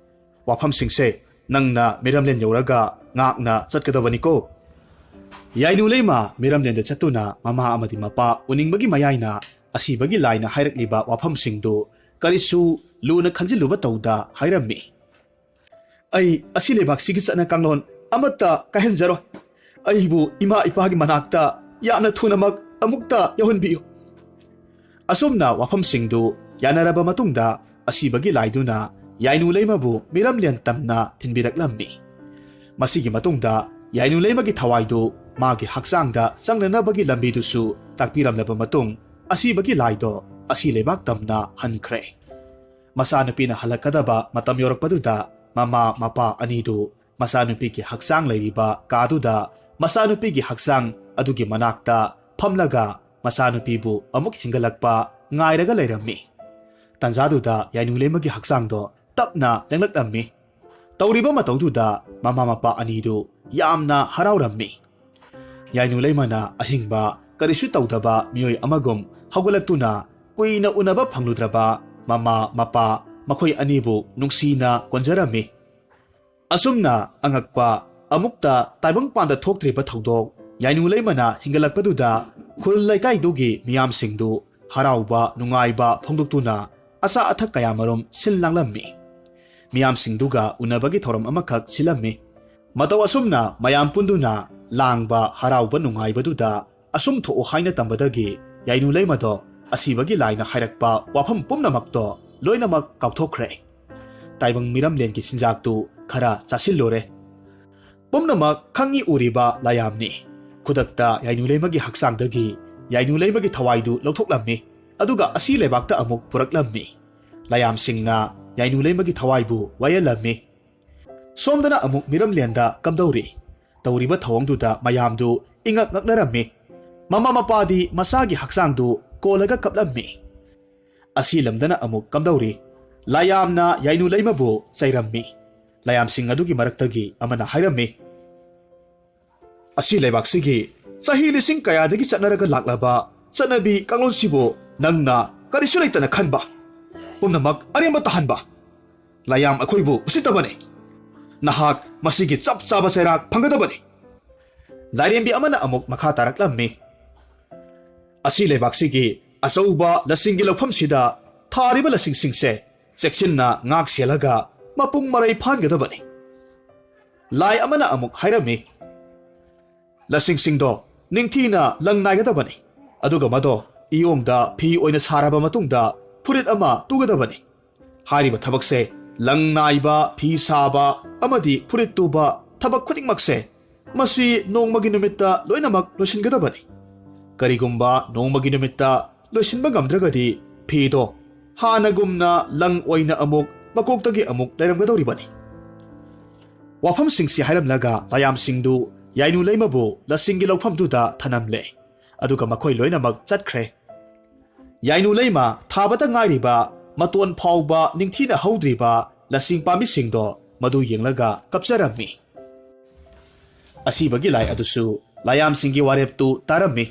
ꯋꯥꯐꯝꯁꯤꯡꯁꯦ ꯅꯪꯅ ꯃꯤꯔꯝꯂꯦꯟ ꯌꯧꯔꯒ ꯉꯥꯛꯅ ꯆꯠꯀꯗꯕꯅꯤꯀꯣ꯫ ꯌꯥꯏꯅꯨ ꯂꯩꯃ ꯃꯤꯔꯝꯂꯦꯟꯗ ꯆꯠꯇꯨꯅ ꯃꯃꯥ ꯑꯃꯗꯤ ꯃꯄꯥ ꯎꯅꯤꯡꯕꯒꯤ ꯃꯌꯥꯏꯅ ꯑꯁꯤꯕꯒꯤ ꯂꯥꯏꯅ ꯍꯥꯏꯔꯛꯂꯤꯕ ꯋꯥꯐꯝꯁꯤꯡꯗꯨ ꯀꯔꯤꯁꯨ ꯂꯨꯅ ꯈꯟꯖꯤꯜꯂꯨꯕ ꯇꯧꯗ ꯍꯥꯏꯔꯝꯃꯤ꯫ "ꯑꯩ ꯑꯁꯤ ꯂꯩꯕꯥꯛꯁꯤꯒꯤ ꯆꯠꯅ ꯀꯥꯡꯂꯣꯟ ꯑꯃꯠꯇ ꯀꯥꯏꯍꯟꯖꯔꯣꯏ꯫ ꯑꯩꯕꯨ ꯏꯃꯥ ꯏꯄꯥꯒꯤ ꯃꯅꯥꯛꯇ ꯌꯥꯝꯅ ꯊꯨꯅꯃꯛ ꯑꯃꯨꯛꯇ ꯌꯧꯍꯟꯕꯤꯌꯨ꯫" ꯑꯁꯨꯝꯅ ꯋꯥꯐꯝꯁꯤꯡꯗꯨ ꯌꯥꯅꯔꯕ ꯃꯇꯨꯡꯗ, ꯑꯁꯤꯕꯒꯤ ꯂꯥꯏꯗꯨꯅ ꯌꯥꯏꯅꯨ ꯂꯩꯃꯕꯨ ꯃꯤꯔꯝꯂꯦꯟ ꯇꯝꯅ ꯊꯤꯟꯕꯤꯔꯛꯂꯝꯃꯤ꯫ ꯃꯁꯤꯒꯤ ꯃꯇꯨꯡꯗ ꯌꯥꯏꯅꯨ ꯂꯩꯃꯒꯤ ꯊꯋꯥꯏꯗꯨ ꯃꯥꯒꯤ ꯍꯛꯆꯥꯡꯗ ꯆꯪꯅꯅꯕꯒꯤ ꯂꯝꯕꯤꯗꯨꯁꯨ ꯇꯥꯛꯄꯤꯔꯝꯂꯕ ꯃꯇꯨꯡ, ꯑꯁꯤꯕꯒꯤ ꯂꯥꯏꯗꯣ ꯑꯁꯤ ꯂꯩꯕꯥꯛ ꯇꯝꯅ ꯍꯟꯈ꯭ꯔꯦ꯫ ꯃꯆꯥꯅꯨꯄꯤꯅ ꯍꯜꯂꯛꯀꯗꯕ ꯃꯇꯝ ꯌꯧꯔꯛꯄꯗꯨꯗ, ꯃꯃꯥ ꯃꯄꯥ ꯑꯅꯤꯗꯨ ꯃꯆꯥꯅꯨꯄꯤꯒꯤ ꯍꯛꯆꯥꯡ ꯂꯩꯔꯤꯕ ꯀꯥꯗꯨꯗ ꯃꯆꯥꯅꯨꯄꯤꯒꯤ ꯍꯛꯆꯥꯡ ꯑꯗꯨꯒꯤ ꯃꯅꯥꯛꯇ ꯐꯝꯂꯒ ꯃꯆꯥꯅꯨꯄꯤꯕꯨ ꯑꯃꯨꯛ ꯍꯦꯟꯒꯠꯂꯛꯄ ꯉꯥꯏꯔꯒ ꯂꯩꯔꯝꯃꯤ꯫ ꯇꯟꯖꯥꯗꯨꯗ ꯌꯥꯏꯅꯨ ꯂꯩꯃꯒꯤ ꯍꯛꯆꯥꯡꯗꯣ ꯇꯞꯅ ꯂꯦꯡꯂꯛꯂꯝꯃꯤ꯫ ꯇꯧꯔꯤꯕ ꯃꯇꯧꯗꯨꯗ ꯃꯃꯥ ꯃꯄꯥ ꯑꯅꯤꯗꯨ ꯌꯥꯝꯅ ꯍꯔꯥꯎꯔꯝꯃꯤ꯫ ꯌꯥꯏꯅꯨ ꯂꯩꯃꯅ ꯑꯍꯤꯡꯕ ꯀꯔꯤꯁꯨ ꯇꯧꯗꯕ ꯃꯤꯑꯣꯏ ꯑꯃꯒꯨꯝ ꯍꯧꯒꯠꯂꯛꯇꯨꯅ, ꯀꯨꯏꯅ ꯎꯅꯕ ꯐꯪꯂꯨꯗ꯭ꯔꯕ ꯃꯃꯥ ꯃꯄꯥ ꯃꯈꯣꯏ ꯑꯅꯤꯕꯨ ꯅꯨꯡꯁꯤꯅ ꯀꯣꯟꯖꯔꯝꯃꯤ꯫ ꯑꯁꯨꯝꯅ ꯑꯉꯛꯄ, ꯑꯃꯨꯛꯇ ꯇꯥꯏꯕꯪꯄꯥꯟꯗ ꯊꯣꯛꯇ꯭ꯔꯤꯕ ꯊꯧꯗꯣꯛ ꯌꯥꯏꯅꯨ ꯂꯩꯃꯅ ꯍꯤꯡꯒꯠꯂꯛꯄꯗꯨꯗ ꯈꯨꯜ ꯂꯩꯀꯥꯏꯗꯨꯒꯤ ꯃꯤꯌꯥꯝꯁꯤꯡꯗꯨ ꯍꯔꯥꯎꯕ ꯅꯨꯡꯉꯥꯏꯕ ꯐꯣꯡꯗꯣꯛꯇꯨꯅ ꯑꯆꯥ ꯑꯊꯛ ꯀꯌꯥꯃꯔꯨꯝ ꯁꯤꯜ ꯂꯥꯡꯂꯝꯃꯤ꯫ ꯃꯤꯌꯥꯝꯁꯤꯡꯗꯨꯒ ꯎꯅꯕꯒꯤ ꯊꯧꯔꯝ ꯑꯃꯈꯛ ꯁꯤꯜꯂꯝꯃꯤ꯫ ꯃꯇꯧ ꯑꯁꯨꯝꯅ ꯃꯌꯥꯝ ꯄꯨꯟꯗꯨꯅ ꯂꯥꯡꯕ ꯍꯔꯥꯎꯕ ꯅꯨꯡꯉꯥꯏꯕꯗꯨꯗ ꯑꯁꯨꯝ ꯊꯣꯛꯎ ꯍꯥꯏꯅ ꯇꯝꯕꯗꯒꯤ ꯌꯥꯏꯅꯨ ꯂꯩꯃꯗꯣ ꯑꯁꯤꯕꯒꯤ ꯂꯥꯏꯅ ꯍꯥꯏꯔꯛꯄ ꯋꯥꯐꯝ ꯄꯨꯝꯅꯃꯛꯇꯣ ꯂꯣꯏꯅꯃꯛ ꯀꯥꯎꯊꯣꯛꯈ꯭ꯔꯦ꯫ ꯇꯥꯏꯕꯪ ꯃꯤꯔꯝꯂꯦꯟꯒꯤ ꯆꯤꯟꯖꯥꯛꯇꯨ ꯈꯔ ꯆꯥꯁꯤꯜꯂꯨꯔꯦ꯫ ꯄꯨꯝꯅꯃꯛ ꯈꯪꯏ ꯎꯔꯤꯕ ꯂꯥꯏꯌꯥꯝꯅꯤ꯫ ꯈꯨꯗꯛꯇ ꯌꯥꯏꯅꯨ ꯂꯩꯃꯒꯤ ꯍꯛꯆꯥꯡꯗꯒꯤ ꯌꯥꯏꯅꯨ ꯂꯩꯃꯒꯤ ꯊꯋꯥꯏꯗꯨ ꯂꯧꯊꯣꯛꯂꯝꯃꯤ꯫ ꯑꯗꯨꯒ ꯑꯁꯤ ꯂꯩꯕꯥꯛꯇ ꯑꯃꯨꯛ ꯄꯨꯔꯛꯂꯝꯃꯤ꯫ ꯂꯥꯏꯌꯥꯝꯁꯤꯡꯅ ꯌꯥꯏꯅꯨ ꯂꯩꯃꯒꯤ ꯊꯋꯥꯏꯕꯨ ꯋꯥꯌꯦꯜꯂꯝꯃꯤ꯫ ꯁꯣꯝꯗꯅ ꯑꯃꯨꯛ ꯃꯤꯔꯝꯂꯦꯟꯗ ꯀꯝꯗꯧꯔꯤ? ꯇꯧꯔꯤꯕ ꯊꯧꯑꯣꯡꯗꯨꯗ ꯃꯌꯥꯝꯗꯨ ꯏꯉꯛ ꯉꯛꯅꯔꯝꯃꯤ꯫ ꯃꯃꯥ ꯃꯄꯥꯗꯤ ꯃꯆꯥꯒꯤ ꯍꯛꯆꯥꯡꯗꯨ ꯀꯣꯜꯂꯒ ꯀꯞꯂꯝꯃꯤ꯫ ꯑꯁꯤ ꯂꯝꯗꯅ ꯑꯃꯨꯛ ꯀꯝꯗꯧꯔꯤ? ꯂꯥꯌꯥꯝꯅ ꯌꯥꯏꯅꯨ ꯂꯩꯃꯕꯨ ꯆꯩꯔꯝꯃꯤ꯫ ꯂꯥꯌꯥꯝꯁꯤꯡ ꯑꯗꯨꯒꯤ ꯃꯔꯛꯇꯒꯤ ꯑꯃꯅ ꯍꯥꯏꯔꯝꯃꯤ, "ꯑꯁꯤ ꯂꯩꯕꯥꯛꯁꯤꯒꯤ ꯆꯍꯤ ꯂꯤꯁꯤꯡ ꯀꯌꯥꯗꯒꯤ ꯆꯠꯅꯔꯒ ꯂꯥꯛꯂꯕ ꯆꯠꯅꯕꯤ ꯀꯥꯡꯂꯣꯟꯁꯤꯕꯨ ꯅꯪꯅ ꯀꯔꯤꯁꯨ ꯂꯩꯇꯅ ꯈꯟꯕ, ꯄꯨꯝꯅꯃꯛ ꯑꯔꯦꯝꯕ ꯇꯥꯍꯟꯕ꯫ ꯂꯥꯌꯥꯝ ꯑꯩꯈꯣꯏꯕꯨ ꯎꯁꯤꯠꯇꯕꯅꯤ꯫ ꯅꯍꯥꯛ ꯃꯁꯤꯒꯤ ꯆꯞ ꯆꯥꯕ ꯆꯩꯔꯥꯛ ꯐꯪꯒꯗꯕꯅꯤ꯫" ꯂꯥꯏꯔꯦꯝꯕꯤ ꯑꯃꯅ ꯑꯃꯨꯛ ꯃꯈꯥ ꯇꯥꯔꯛꯂꯝꯃꯤ, "ꯑꯁꯤ ꯂꯩꯕꯥꯛꯁꯤꯒꯤ ꯑꯆꯧꯕ ꯂꯁꯤꯡꯒꯤ ꯂꯧꯐꯝꯁꯤꯗ ꯊꯥꯔꯤꯕ ꯂꯁꯤꯡꯁꯤꯡꯁꯦ ꯆꯦꯛꯁꯤꯟꯅ ꯉꯥꯛ ꯁꯦꯜꯂꯒ ꯃꯄꯨꯡ ꯃꯔꯩ ꯐꯥꯍꯟꯒꯗꯕꯅꯤ꯫" ꯂꯥꯏ ꯑꯃꯅ ꯑꯃꯨꯛ ꯍꯥꯏꯔꯝꯃꯤ, "ꯂꯁꯤꯡꯁꯤꯡꯗꯣ ꯅꯤꯡꯊꯤꯅ ꯂꯪ ꯅꯥꯏꯒꯗꯕꯅꯤ, ꯑꯗꯨꯒ ꯃꯗꯣ ꯏꯌꯣꯡꯗ ꯐꯤ ꯑꯣꯏꯅ ꯁꯥꯔꯕ ꯃꯇꯨꯡꯗ ꯐꯨꯔꯤꯠ ꯑꯃ ꯇꯨꯒꯗꯕꯅꯤ꯫ ꯍꯥꯏꯔꯤꯕ ꯊꯕꯛꯁꯦ, ꯂꯪ ꯅꯥꯏꯕ, ꯐꯤ ꯁꯥꯕ ꯑꯃꯗꯤ ꯐꯨꯔꯤꯠ ꯇꯨꯕ ꯊꯕꯛ ꯈꯨꯗꯤꯡꯃꯛꯁꯦ, ꯃꯁꯤ ꯅꯣꯡꯃꯒꯤ ꯅꯨꯃꯤꯠꯇ ꯂꯣꯏꯅꯃꯛ ꯂꯣꯏꯁꯤꯟꯒꯗꯕꯅꯤ꯫ ꯀꯔꯤꯒꯨꯝꯕ ꯅꯣꯡꯃꯒꯤ ꯅꯨꯃꯤꯠꯇ ꯂꯣꯏꯁꯤꯟꯕ ꯉꯝꯗ꯭ꯔꯒꯗꯤ ꯐꯤꯗꯣ ꯍꯥꯟꯅꯒꯨꯝꯅ ꯂꯪ ꯑꯣꯏꯅ ꯑꯃꯨꯛ ꯃꯀꯣꯛꯇꯒꯤ ꯑꯃꯨꯛ ꯂꯩꯔꯝꯒꯗꯧꯔꯤꯕꯅꯤ꯫" ꯋꯥꯐꯝꯁꯤꯡꯁꯤ ꯍꯥꯏꯔꯝꯂꯒ ꯂꯥꯌꯥꯝꯁꯤꯡꯗꯨ ꯌꯥꯏꯅꯨ ꯂꯩꯃꯕꯨ ꯂꯁꯤꯡꯒꯤ ꯂꯧꯐꯝꯗꯨꯗ ꯊꯅꯝꯂꯦ꯫ ꯑꯗꯨꯒ ꯃꯈꯣꯏ ꯂꯣꯏꯅꯃꯛ ꯆꯠꯈ꯭ꯔꯦ꯫ ꯌꯥꯏꯅꯨ ꯂꯩꯃ ꯊꯥꯕꯇ ꯉꯥꯏꯔꯤꯕ, ꯃꯇꯣꯟ ꯐꯥꯎꯕ ꯅꯤꯡꯊꯤꯅ ꯍꯧꯗ꯭ꯔꯤꯕ ꯂꯁꯤꯡ ꯄꯥꯝꯕꯤꯁꯤꯡꯗꯣ ꯃꯗꯨ ꯌꯦꯡꯂꯒ ꯀꯞꯆꯔꯝꯃꯤ꯫ ꯑꯁꯤꯕꯒꯤ ꯂꯥꯏ ꯑꯗꯨꯁꯨ ꯂꯥꯌꯥꯝꯁꯤꯡꯒꯤ ꯋꯥꯔꯦꯞꯇꯨ ꯇꯥꯔꯝꯃꯤ꯫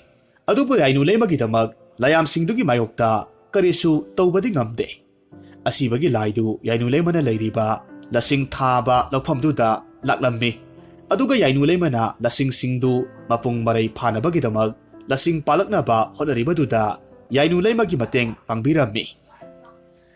ꯑꯗꯨꯕꯨ ꯌꯥꯏꯅꯨ ꯂꯩꯃꯒꯤꯗꯃꯛ ꯂꯥꯌꯥꯝꯁꯤꯡꯗꯨꯒꯤ ꯃꯥꯌꯣꯛꯇ ꯀꯔꯤꯁꯨ ꯇꯧꯕꯗꯤ ꯉꯝꯗꯦ꯫ ꯑꯁꯤꯕꯒꯤ ꯂꯥꯏꯗꯨ ꯌꯥꯏꯅꯨ ꯂꯩꯃꯅ ꯂꯩꯔꯤꯕ ꯂꯁꯤꯡ ꯊꯥꯕ ꯂꯧꯐꯝꯗꯨꯗ ꯂꯥꯛꯂꯝꯃꯤ꯫ ꯑꯗꯨꯒ ꯌꯥꯏꯅꯨ ꯂꯩꯃꯅ ꯂꯁꯤꯡꯁꯤꯡꯗꯨ ꯃꯄꯨꯡ ꯃꯔꯩ ꯐꯥꯅꯕꯒꯤꯗꯃꯛ ꯂꯁꯤꯡ ꯄꯥꯜꯂꯛꯅꯕ ꯍꯣꯠꯅꯔꯤꯕꯗꯨꯗ ꯌꯥꯏꯅꯨ ꯂꯩꯃꯒꯤ ꯃꯇꯦꯡ ꯄꯥꯡꯕꯤꯔꯝꯃꯤ꯫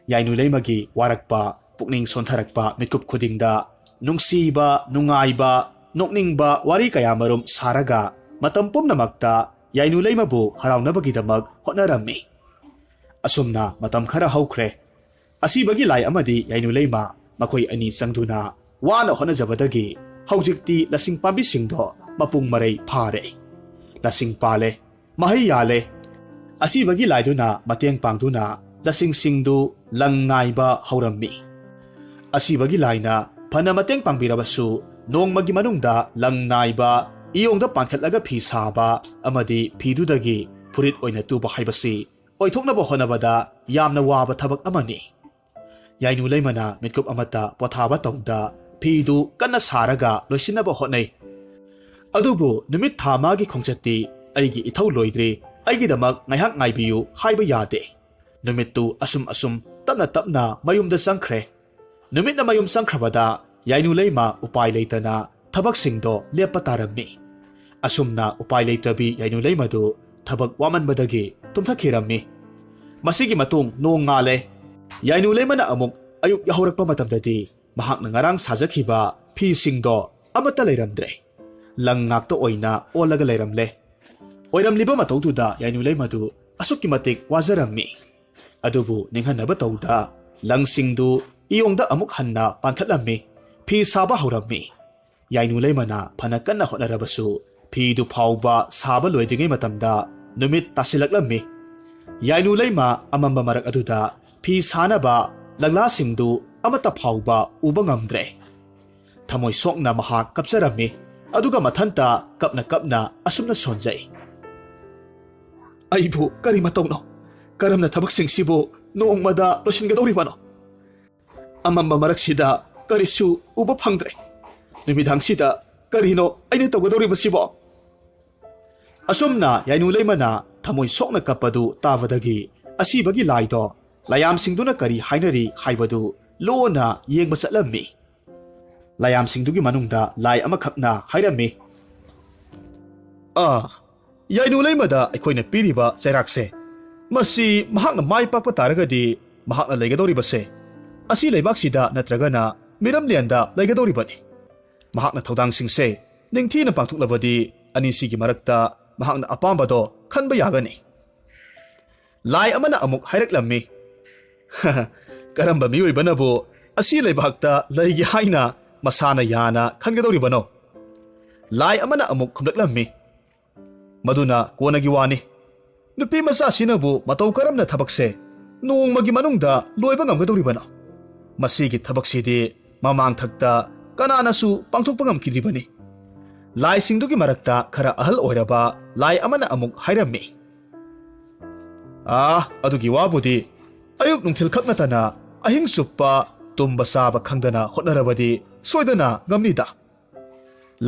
ꯌꯥꯏꯅꯨ ꯂꯩꯃꯒꯤ ꯋꯥꯔꯛꯄ, ꯄꯨꯛꯅꯤꯡ ꯁꯣꯟꯊꯔꯛꯄ ꯃꯤꯀꯨꯞ ꯈꯨꯗꯤꯡꯗ ꯅꯨꯡꯁꯤꯕ, ꯅꯨꯡꯉꯥꯏꯕ, ꯅꯣꯛꯅꯤꯡꯕ ꯋꯥꯔꯤ ꯀꯌꯥꯃꯔꯨꯝ ꯁꯥꯔꯒ ꯃꯇꯝ ꯄꯨꯝꯅꯃꯛꯇ ꯌꯥꯏꯅꯨ ꯂꯩꯃꯕꯨ ꯍꯔꯥꯎꯅꯕꯒꯤꯗꯃꯛ ꯍꯣꯠꯅꯔꯝꯃꯤ꯫ ꯑꯁꯨꯝꯅ ꯃꯇꯝ ꯈꯔ ꯍꯧꯈ꯭ꯔꯦ꯫ ꯑꯁꯤꯕꯒꯤ ꯂꯥꯏ ꯑꯃꯗꯤ ꯌꯥꯏꯅꯨ ꯂꯩꯃ ꯃꯈꯣꯏ ꯑꯅꯤ ꯆꯪꯗꯨꯅ ꯋꯥꯅ ꯍꯣꯠꯅꯖꯕꯗꯒꯤ ꯍꯧꯖꯤꯛꯇꯤ ꯂꯁꯤꯡ ꯄꯥꯝꯕꯤꯁꯤꯡꯗꯣ ꯃꯄꯨꯡ ꯃꯔꯩ ꯐꯥꯔꯦ꯫ ꯂꯁꯤꯡ ꯄꯥꯜꯂꯦ, ꯃꯍꯩ ꯌꯥꯜꯂꯦ꯫ ꯑꯁꯤꯕꯒꯤ ꯂꯥꯏꯗꯨꯅ ꯃꯇꯦꯡ ꯄꯥꯡꯗꯨꯅ ꯂꯁꯤꯡꯁꯤꯡꯗꯨ ꯂꯪ ꯅꯥꯏꯕ ꯍꯧꯔꯝꯃꯤ꯫ ꯑꯁꯤꯕꯒꯤ ꯂꯥꯏꯅ ꯐꯅ ꯃꯇꯦꯡ ꯄꯥꯡꯕꯤꯔꯕꯁꯨ ꯅꯣꯡꯃꯒꯤ ꯃꯅꯨꯡꯗ ꯂꯪ ꯅꯥꯏꯕ, ꯏꯌꯣꯡꯗ ꯄꯥꯟꯈꯠꯂꯒ ꯐꯤ ꯁꯥꯕ ꯑꯃꯗꯤ ꯐꯤꯗꯨꯗꯒꯤ ꯐꯨꯔꯤꯠ ꯑꯣꯏꯅ ꯇꯨꯕ ꯍꯥꯏꯕꯁꯤ ꯑꯣꯏꯊꯣꯛꯅꯕ ꯍꯣꯠꯅꯕꯗ ꯌꯥꯝꯅ ꯋꯥꯕ ꯊꯕꯛ ꯑꯃꯅꯤ꯫ ꯌꯥꯏꯅꯨ ꯂꯩꯃꯅ ꯃꯤꯠꯀꯨꯞ ꯑꯃꯠꯇ ꯄꯣꯊꯥꯕ ꯇꯧꯗ ꯐꯤꯗꯨ ꯀꯟꯅ ꯁꯥꯔꯒ ꯂꯣꯏꯁꯤꯟꯅꯕ ꯍꯣꯠꯅꯩ꯫ ꯑꯗꯨꯕꯨ ꯅꯨꯃꯤꯠ ꯊꯥ ꯃꯥꯒꯤ ꯈꯣꯡꯆꯠꯇꯤ ꯑꯩꯒꯤ ꯏꯊꯧ ꯂꯣꯏꯗ꯭ꯔꯤ, ꯑꯩꯒꯤꯗꯃꯛ ꯉꯥꯏꯍꯥꯛ ꯉꯥꯏꯕꯤꯌꯨ ꯍꯥꯏꯕ ꯌꯥꯗꯦ꯫ ꯅꯨꯃꯤꯠꯇꯨ ꯑꯁꯨꯝ ꯑꯁꯨꯝ ꯇꯞꯅ ꯇꯞꯅ ꯃꯌꯨꯝꯗ ꯆꯪꯈ꯭ꯔꯦ꯫ ꯅꯨꯃꯤꯠꯅ ꯃꯌꯨꯝ ꯆꯪꯈ꯭ꯔꯕꯗ ꯌꯥꯏꯅꯨ ꯂꯩꯃ ꯎꯄꯥꯏ ꯂꯩꯇꯅ ꯊꯕꯛꯁꯤꯡꯗꯣ ꯂꯦꯞꯄ ꯇꯥꯔꯝꯃꯤ꯫ ꯑꯁꯨꯝꯅ ꯎꯄꯥꯏ ꯂꯩꯇ꯭ꯔꯕꯤ ꯌꯥꯏꯅꯨ ꯂꯩꯃꯗꯨ ꯊꯕꯛ ꯋꯥꯃꯟꯕꯗꯒꯤ ꯇꯨꯝꯊꯈꯤꯔꯝꯃꯤ꯫ ꯃꯁꯤꯒꯤ ꯃꯇꯨꯡ ꯅꯣꯡ ꯉꯥꯜꯂꯦ꯫ ꯌꯥꯏꯅꯨ ꯂꯩꯃꯅ ꯑꯃꯨꯛ ꯑꯌꯨꯛ ꯌꯥꯍꯧꯔꯛꯄ ꯃꯇꯝꯗꯗꯤ ꯃꯍꯥꯛꯅ ꯉꯔꯥꯡ ꯁꯥꯖꯈꯤꯕ ꯐꯤꯁꯤꯡꯗꯣ ꯑꯃꯠꯇ ꯂꯩꯔꯝꯗ꯭ꯔꯦ꯫ ꯂꯪ ꯉꯥꯛꯇ ꯑꯣꯏꯅ ꯑꯣꯜꯂꯒ ꯂꯩꯔꯝꯂꯦ꯫ ꯑꯣꯏꯔꯝꯂꯤꯕ ꯃꯇꯧꯗꯨꯗ ꯌꯥꯏꯅꯨ ꯂꯩꯃꯗꯨ ꯑꯁꯨꯛꯀꯤ ꯃꯇꯤꯛ ꯋꯥꯖꯔꯝꯃꯤ꯫ ꯑꯗꯨꯕꯨ ꯅꯤꯡꯍꯟꯅꯕ ꯇꯧꯗ ꯂꯪꯁꯤꯡꯗꯨ ꯏꯌꯣꯡꯗ ꯑꯃꯨꯛ ꯍꯟꯅ ꯄꯥꯟꯈꯠꯂꯝꯃꯤ꯫ ꯐꯤ ꯁꯥꯕ ꯍꯧꯔꯝꯃꯤ꯫ ꯌꯥꯏꯅꯨ ꯂꯩꯃꯅ ꯐꯅ ꯀꯟꯅ ꯍꯣꯠꯅꯔꯕꯁꯨ ꯐꯤꯗꯨ ꯐꯥꯎꯕ ꯁꯥꯕ ꯂꯣꯏꯗ꯭ꯔꯤꯉꯩ ꯃꯇꯝꯗ ꯅꯨꯃꯤꯠ ꯇꯥꯁꯤꯜꯂꯛꯂꯝꯃꯤ꯫ ꯌꯥꯏꯅꯨ ꯂꯩꯃ ꯑꯃꯝꯕ ꯃꯔꯛ ꯑꯗꯨꯗ ꯐꯤ ꯁꯥꯅꯕ ꯂꯪꯂꯥꯁꯤꯡꯗꯨ ꯑꯃꯠꯇ ꯐꯥꯎꯕ ꯎꯕ ꯉꯝꯗ꯭ꯔꯦ꯫ ꯊꯃꯣꯏ ꯁꯣꯛꯅ ꯃꯍꯥꯛ ꯀꯞꯆꯔꯝꯃꯤ꯫ ꯑꯗꯨꯒ ꯃꯊꯟꯇ ꯀꯞꯅ ꯀꯞꯅ ꯑꯁꯨꯝꯅ ꯁꯣꯟꯖꯩ, "ꯑꯩꯕꯨ ꯀꯔꯤ ꯃꯇꯧꯅꯣ? ꯀꯔꯝꯅ ꯊꯕꯛꯁꯤꯡꯁꯤꯕꯨ ꯅꯣꯡꯃꯗ ꯂꯣꯏꯁꯤꯟꯒꯗꯧꯔꯤꯕꯅꯣ? ꯑꯃꯝꯕ ꯃꯔꯛꯁꯤꯗ ꯀꯔꯤꯁꯨ ꯎꯕ ꯐꯪꯗ꯭ꯔꯦ꯫ ꯅꯨꯃꯤꯗꯥꯡꯁꯤꯗ ꯀꯔꯤꯅꯣ ꯑꯩꯅ ꯇꯧꯒꯗꯧꯔꯤꯕꯁꯤꯕꯣ?" ꯑꯁꯨꯝꯅ ꯌꯥꯏꯅꯨ ꯂꯩꯃꯅ ꯊꯃꯣꯏ ꯁꯣꯛꯅ ꯀꯞꯄꯗꯨ ꯇꯥꯕꯗꯒꯤ ꯑꯁꯤꯕꯒꯤ ꯂꯥꯏꯗꯣ ꯂꯥꯏꯌꯥꯝꯁꯤꯡꯗꯨꯅ ꯀꯔꯤ ꯍꯥꯏꯅꯔꯤ ꯍꯥꯏꯕꯗꯨ ꯂꯣꯟꯅ ꯌꯦꯡꯕ ꯆꯠꯂꯝꯃꯤ꯫ ꯂꯥꯏꯌꯥꯝꯁꯤꯡꯗꯨꯒꯤ ꯃꯅꯨꯡꯗ ꯂꯥꯏ ꯑꯃꯈꯛꯅ ꯍꯥꯏꯔꯝꯃꯤ, "ꯑꯥ, ꯌꯥꯏꯅꯨ ꯂꯩꯃꯗ ꯑꯩꯈꯣꯏꯅ ꯄꯤꯔꯤꯕ ꯆꯩꯔꯥꯛꯁꯦ, ꯃꯁꯤ ꯃꯍꯥꯛꯅ ꯃꯥꯏ ꯄꯥꯛꯄ ꯇꯥꯔꯒꯗꯤ ꯃꯍꯥꯛꯅ ꯂꯩꯒꯗꯧꯔꯤꯕꯁꯦ ꯑꯁꯤ ꯂꯩꯕꯥꯛꯁꯤꯗ ꯅꯠꯇ꯭ꯔꯒꯅ ꯃꯤꯔꯝꯂꯦꯟꯗ ꯂꯩꯒꯗꯧꯔꯤꯕꯅꯤ꯫ ꯃꯍꯥꯛꯅ ꯊꯧꯗꯥꯡꯁꯤꯡꯁꯦ ꯅꯤꯡꯊꯤꯅ ꯄꯥꯡꯊꯣꯛꯂꯕꯗꯤ ꯑꯅꯤꯁꯤꯒꯤ ꯃꯔꯛꯇ ꯃꯍꯥꯛꯅ ꯑꯄꯥꯝꯕꯗꯣ ꯈꯟꯕ ꯌꯥꯒꯅꯤ꯫" ꯂꯥꯏ ꯑꯃꯅ ꯑꯃꯨꯛ ꯍꯥꯏꯔꯛꯂꯝꯃꯤ, "ꯀꯔꯝꯕ ꯃꯤꯑꯣꯏꯕꯅꯕꯨ ꯑꯁꯤ ꯂꯩꯕꯥꯛꯇ ꯂꯩꯒꯦ ꯍꯥꯏꯅ ꯃꯁꯥꯅ ꯌꯥꯅ ꯈꯟꯒꯗꯧꯔꯤꯕꯅꯣ?" ꯂꯥꯏ ꯑꯃꯅ ꯑꯃꯨꯛ ꯈꯨꯝꯂꯛꯂꯝꯃꯤ, "ꯃꯗꯨꯅ ꯀꯣꯟꯅꯒꯤ ꯋꯥꯅꯤ꯫ ꯅꯨꯄꯤ ꯃꯆꯥꯁꯤꯅꯕꯨ ꯃꯇꯧ ꯀꯔꯝꯅ ꯊꯕꯛꯁꯦ ꯅꯣꯡꯃꯒꯤ ꯃꯅꯨꯡꯗ ꯂꯣꯏꯕ ꯉꯝꯒꯗꯧꯔꯤꯕꯅꯣ? ꯃꯁꯤꯒꯤ ꯊꯕꯛꯁꯤꯗꯤ ꯃꯃꯥꯡꯊꯛꯇ ꯀꯅꯥꯅꯁꯨ ꯄꯥꯡꯊꯣꯛꯄ ꯉꯝꯈꯤꯗ꯭ꯔꯤꯕꯅꯤ꯫ ꯂꯥꯏꯁꯤꯡꯗꯨꯒꯤ ꯃꯔꯛꯇ ꯈꯔ ꯑꯍꯜ ꯑꯣꯏꯔꯕ ꯂꯥꯏ ꯑꯃꯅ ꯑꯃꯨꯛ ꯍꯥꯏꯔꯝꯃꯤ, "ꯑꯥ, ꯑꯗꯨꯒꯤ ꯋꯥꯕꯨꯗꯤ ꯑꯌꯨꯛ ꯅꯨꯡꯊꯤꯜ ꯈꯛ ꯅꯠꯇꯅ ꯑꯍꯤꯡ ꯆꯨꯞꯄ ꯇꯨꯝꯕ ꯆꯥꯕ ꯈꯪꯗꯅ ꯍꯣꯠꯅꯔꯕꯗꯤ ꯁꯣꯏꯗꯅ ꯉꯝꯅꯤꯗ"꯫